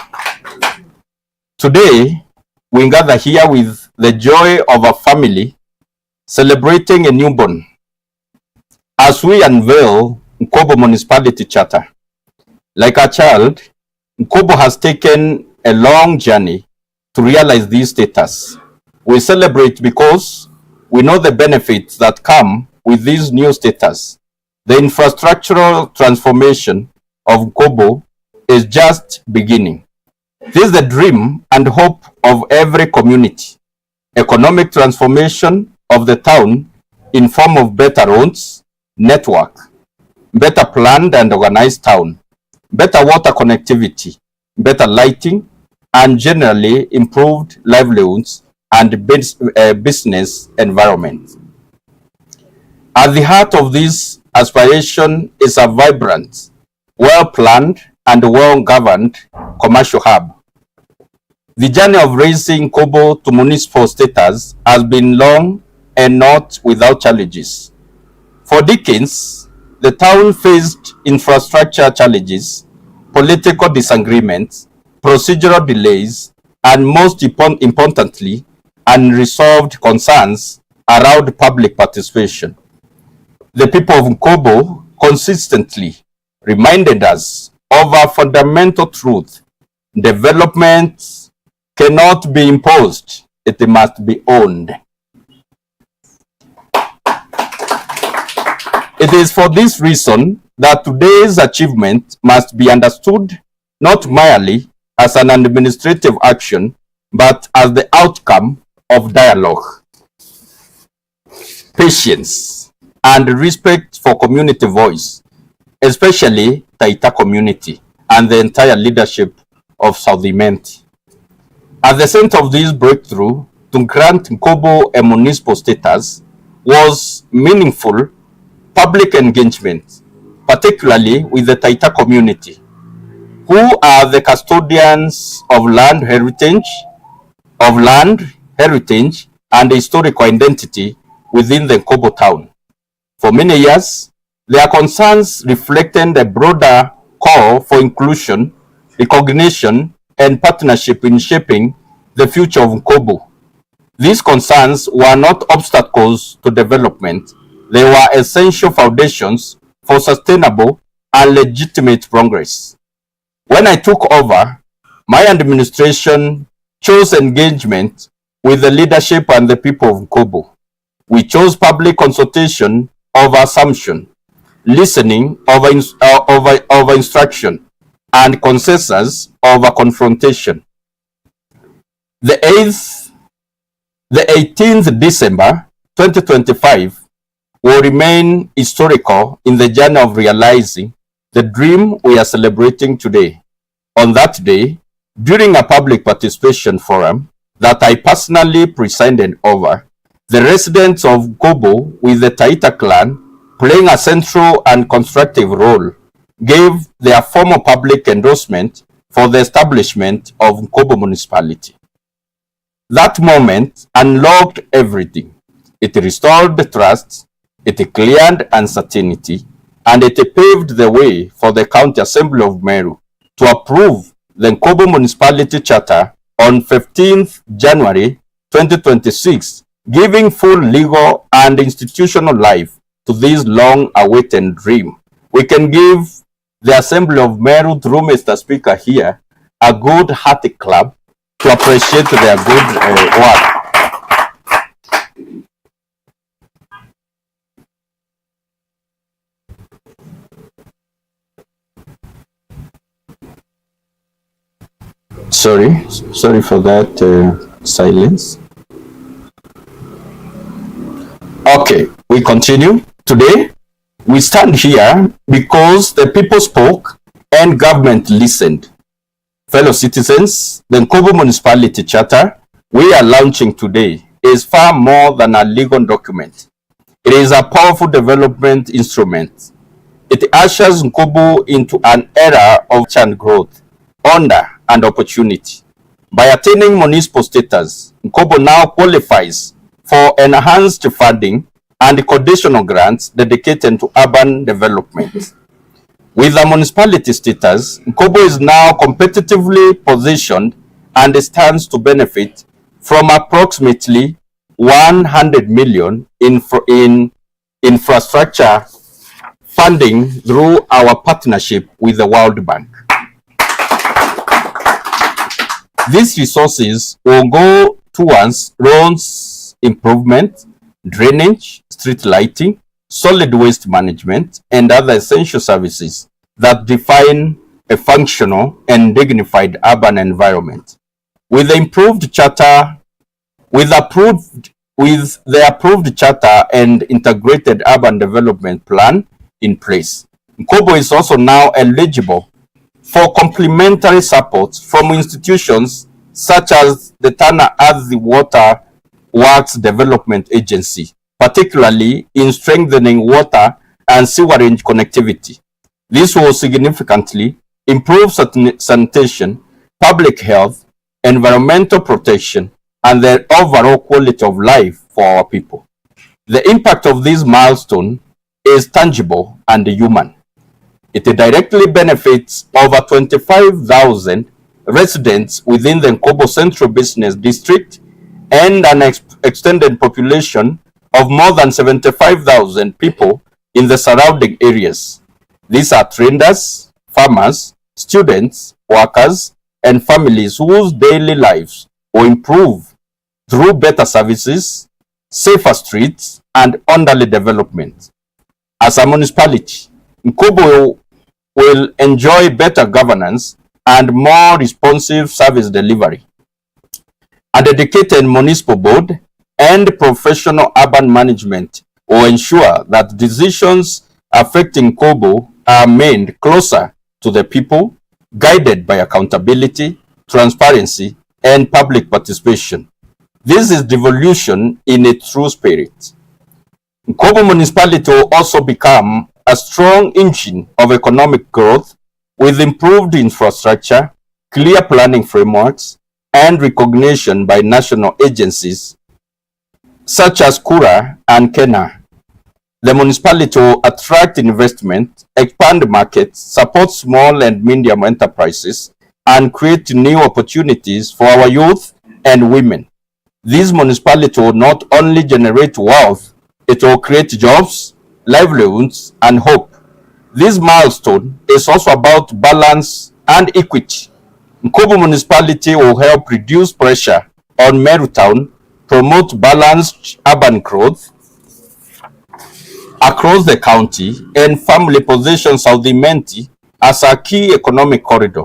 Today, we gather here with the joy of a family celebrating a newborn as we unveil Nkobo Municipality Charter. Like a child, Nkobo has taken a long journey to realize this status. We celebrate because we know the benefits that come with this new status. The infrastructural transformation of Nkobo is just beginning. This is the dream and hope of every community. Economic transformation of the town in form of better roads, network, better planned and organized town, better water connectivity, better lighting, and generally improved livelihoods and bus- uh, business environment. At the heart of this aspiration is a vibrant, well-planned and well-governed commercial hub. The journey of raising Nkobo to municipal status has been long and not without challenges. For decades, the town faced infrastructure challenges, political disagreements, procedural delays, and most impon- importantly, unresolved concerns around public participation. The people of Nkobo consistently reminded us of a fundamental truth: development cannot be imposed, it must be owned. It is for this reason that today's achievement must be understood not merely as an administrative action, but as the outcome of dialogue, patience, and respect for community voice, especially Taita community and the entire leadership of South Imenti. At the center of this breakthrough to grant Nkobo a municipal status was meaningful public engagement, particularly with the Taita community, who are the custodians of land heritage, of land, heritage, and historical identity within the Nkobo town. For many years, their concerns reflected a broader call for inclusion, recognition, and partnership in shaping the future of Nkobo. These concerns were not obstacles to development, they were essential foundations for sustainable and legitimate progress. When I took over, my administration chose engagement with the leadership and the people of Nkobo. We chose public consultation over assumption, listening over, ins- uh, over, over instruction, and consensus over confrontation. The eighth, the eighteenth December twenty twenty-five will remain historical in the journey of realizing the dream we are celebrating today. On that day, during a public participation forum that I personally presided over, the residents of Nkobo with the Taita clan playing a central and constructive role gave their formal public endorsement for the establishment of Nkobo Municipality. That moment unlocked everything. It restored trust, it cleared uncertainty, and it paved the way for the County Assembly of Meru to approve the Nkobo Municipality Charter on fifteenth January twenty twenty-six, giving full legal and institutional life to this long-awaited dream. We can give the Assembly of Meru, through Mister Speaker here, a good hearty clap to appreciate their good uh, work. Sorry, sorry for that uh, silence. Okay, we continue. Today, we stand here because the people spoke and government listened. Fellow citizens, the Nkobo Municipality Charter we are launching today is far more than a legal document. It is a powerful development instrument. It ushers Nkobo into an era of change, growth, honor, and opportunity. By attaining municipal status, Nkobo now qualifies for enhanced funding and conditional grants dedicated to urban development. With a municipality status, Nkobo is now competitively positioned and stands to benefit from approximately one hundred million in, fr- in infrastructure funding through our partnership with the World Bank. These resources will go towards roads improvement, drainage, street lighting, solid waste management, and other essential services that define a functional and dignified urban environment. With the improved charter, with approved, with the approved charter and integrated urban development plan in place, Nkobo is also now eligible for complementary supports from institutions such as the Tana Athi Water Works Development Agency, particularly in strengthening water and sewerage connectivity. This will significantly improve sanitation, public health, environmental protection, and the overall quality of life for our people. The impact of this milestone is tangible and human. It directly benefits over twenty-five thousand residents within the Nkobo Central Business District and an ex- extended population of more than seventy-five thousand people in the surrounding areas. These are traders, farmers, students, workers, and families whose daily lives will improve through better services, safer streets, and orderly development. As a municipality, Nkobo will enjoy better governance and more responsive service delivery. A dedicated municipal board and professional urban management will ensure that decisions affecting Nkobo are made closer to the people, guided by accountability, transparency, and public participation. This is devolution in its true spirit. Nkobo Municipality will also become a strong engine of economic growth with improved infrastructure, clear planning frameworks, and recognition by national agencies such as KURA and KeNHA. The municipality will attract investment, expand markets, support small and medium enterprises, and create new opportunities for our youth and women. This municipality will not only generate wealth, it will create jobs, livelihoods, and hope. This milestone is also about balance and equity. Nkobo Municipality will help reduce pressure on Meru Town, promote balanced urban growth across the county, and firmly position South Imenti as a key economic corridor.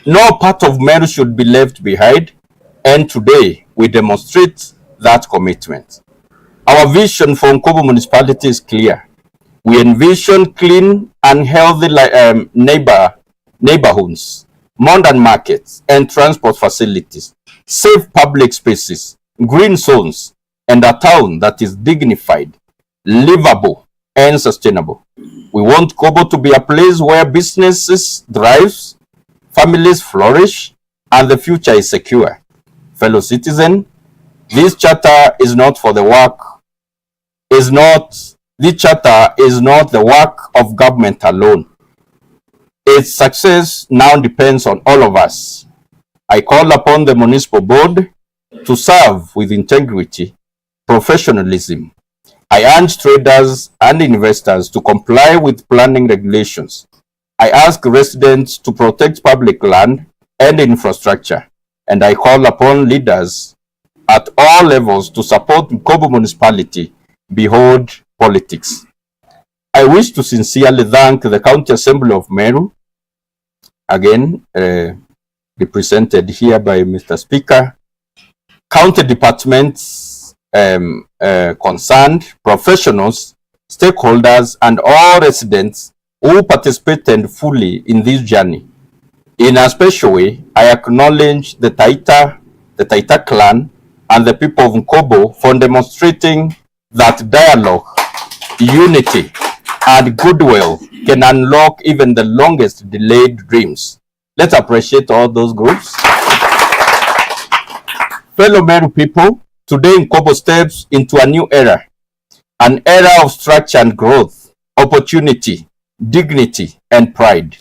No part of Meru should be left behind, and today we demonstrate that commitment. Our vision for Nkobo Municipality is clear. We envision clean and healthy li-, um, neighbor, neighborhoods, modern markets and transport facilities, safe public spaces, green zones, and a town that is dignified, livable, and sustainable. We want Nkobo to be a place where businesses thrives, families flourish, and the future is secure. Fellow citizen, this charter is not for the work, is not, this charter is not the work of government alone. Its success now depends on all of us. I call upon the municipal board to serve with integrity, professionalism. I urge traders and investors to comply with planning regulations. I ask residents to protect public land and infrastructure, and I call upon leaders at all levels to support Nkobo Municipality beyond politics. I wish to sincerely thank the County Assembly of Meru, again, uh, represented here by Mister Speaker, county departments, um, uh, concerned, professionals, stakeholders, and all residents who participated fully in this journey. In a special way, I acknowledge the Taita, the Taita clan, and the people of Nkobo for demonstrating that dialogue, unity, and goodwill can unlock even the longest delayed dreams. Let's appreciate all those groups. Fellow Meru people, today Nkobo steps into a new era, an era of structure and growth, opportunity, dignity, and pride.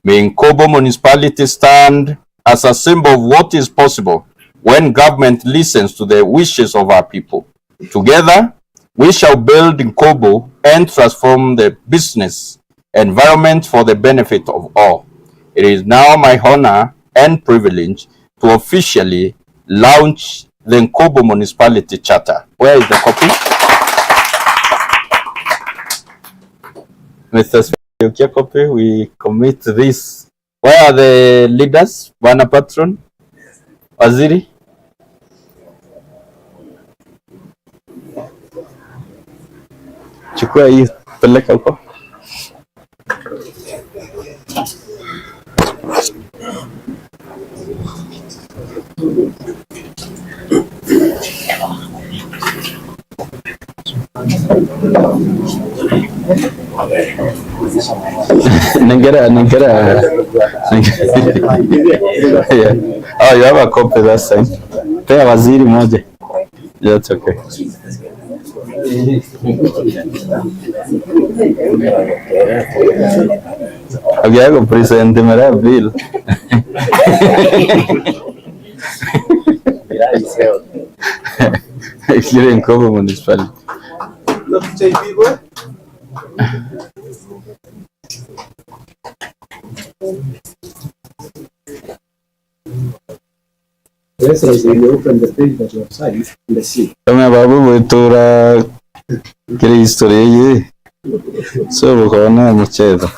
May Nkobo Municipality stand as a symbol of what is possible when government listens to the wishes of our people. Together, we shall build Nkobo and transform the business environment for the benefit of all. It is now my honor and privilege to officially launch the Nkobo Municipality Charter. Where is the copy? Mister Speaker, your copy, we commit this. Where are the leaders? Bwana Patron? Waziri? Chukua hii, peleka huko. Nengera, nengera. Yeah. Oh, you have a copy, that's fine. Pea waziri moja. That's okay. Agiaga present mera bill. Kiri Nkobo Municipality. Your Excellency, you open the page that you have signed and the seal. Kama babu gwitura kiri history iyi. So bukona muchetho.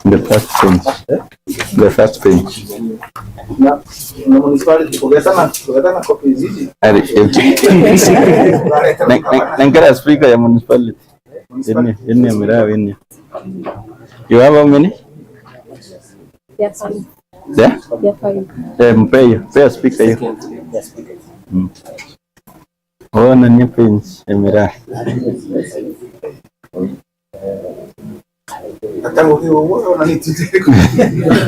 The first page. The first page. Na, na municipality, kugeta na, kugeta na copies hizi. Ari, eti. Ne-, ne-, nengera speaker ya municipality. Ini, ini mira ini. You have how many? Yeah, fine. Yeah? Yeah, fine. Eh, mpe hiyo, mpe speaker hiyo. Mm. Ona ni page, emera. Atango hiyo, ona ni tete.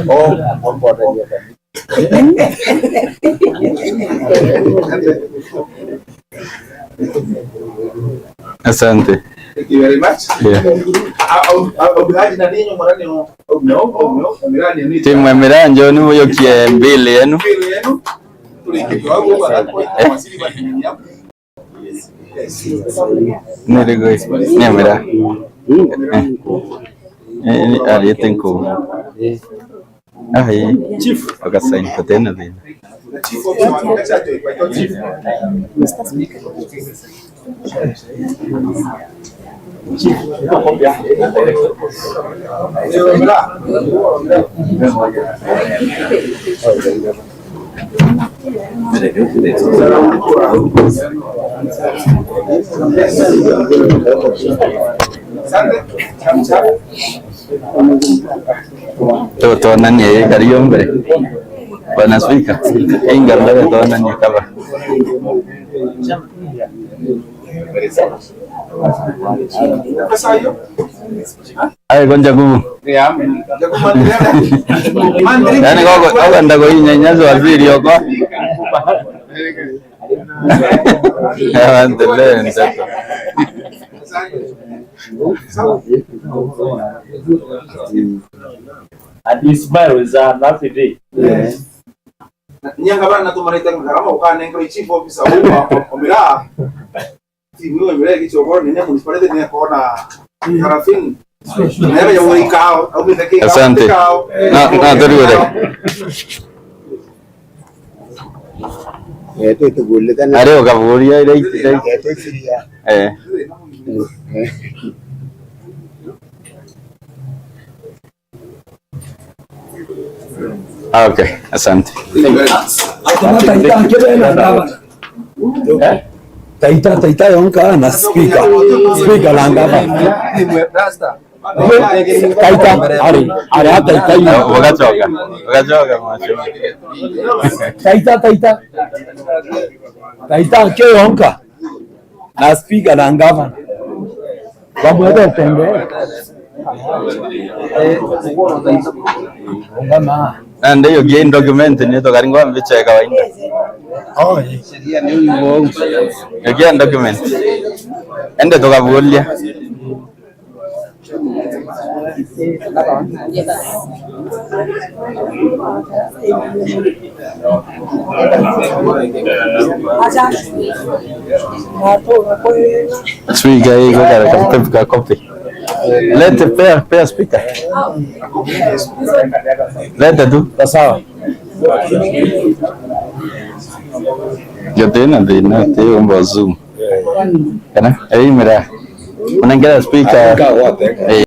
Oh, hapo ndio. Asante. Thank you very much. Yeah. Au, au, au, haji na ninyo mwarani o, au, no, au, no, mirani ni timu ya Miranjo ni muyokie mbili yenu. Mbili yenu. Tulikitwa au, au, au, au, wasili kwa timu yao. Nirigo ni Mira. Eh, eh, ariete nkuuma. Ai. Chief. Ugasaini kutena thina. Tutonanie kario mbere. Bwana Spika, inga mbere tutonanie kaba. Ai, konja kubu. Yaani, gogo, gogo, ndago inya, inya, waziri oko. Endelee, ndeto. And you smile is a happy day. Yes. Nyanga bana natumarite ngarama ukanenga chief officer wa Omira. Timu ya Emirates Chogoro ni municipality ni kona Karafin. Nebe ya wori kao, au miteke. Asante. Na, na, turi wele. Eh, tu tugulite na. Ari ukavuria ile, ile. Eh, tu siria. Eh. Eh. Ah, okay, asante. Taita, Taita, Taita yonka na speaker. Speaker na ngavana. Taita, ari, ari a Taita yu. Ugachoka, ugachoka, mheshimiwa. Taita, Taita. Taita kio yonka. Na speaker na ngavana. Bamwete tembea. Ngama. Na ndio hiyo game document ni to karingwa mbicha ya kawaida. Oh, eh. Hiyo game document. Ende tukavulia. Speaker, hii kwa karatasi ka copy. Lete, pea, pea speaker. Lete tu, ta sawa. Yo tena thina, te umba Zoom. Kana, ei, mira. Unengera speaker. Aka wote. Eh,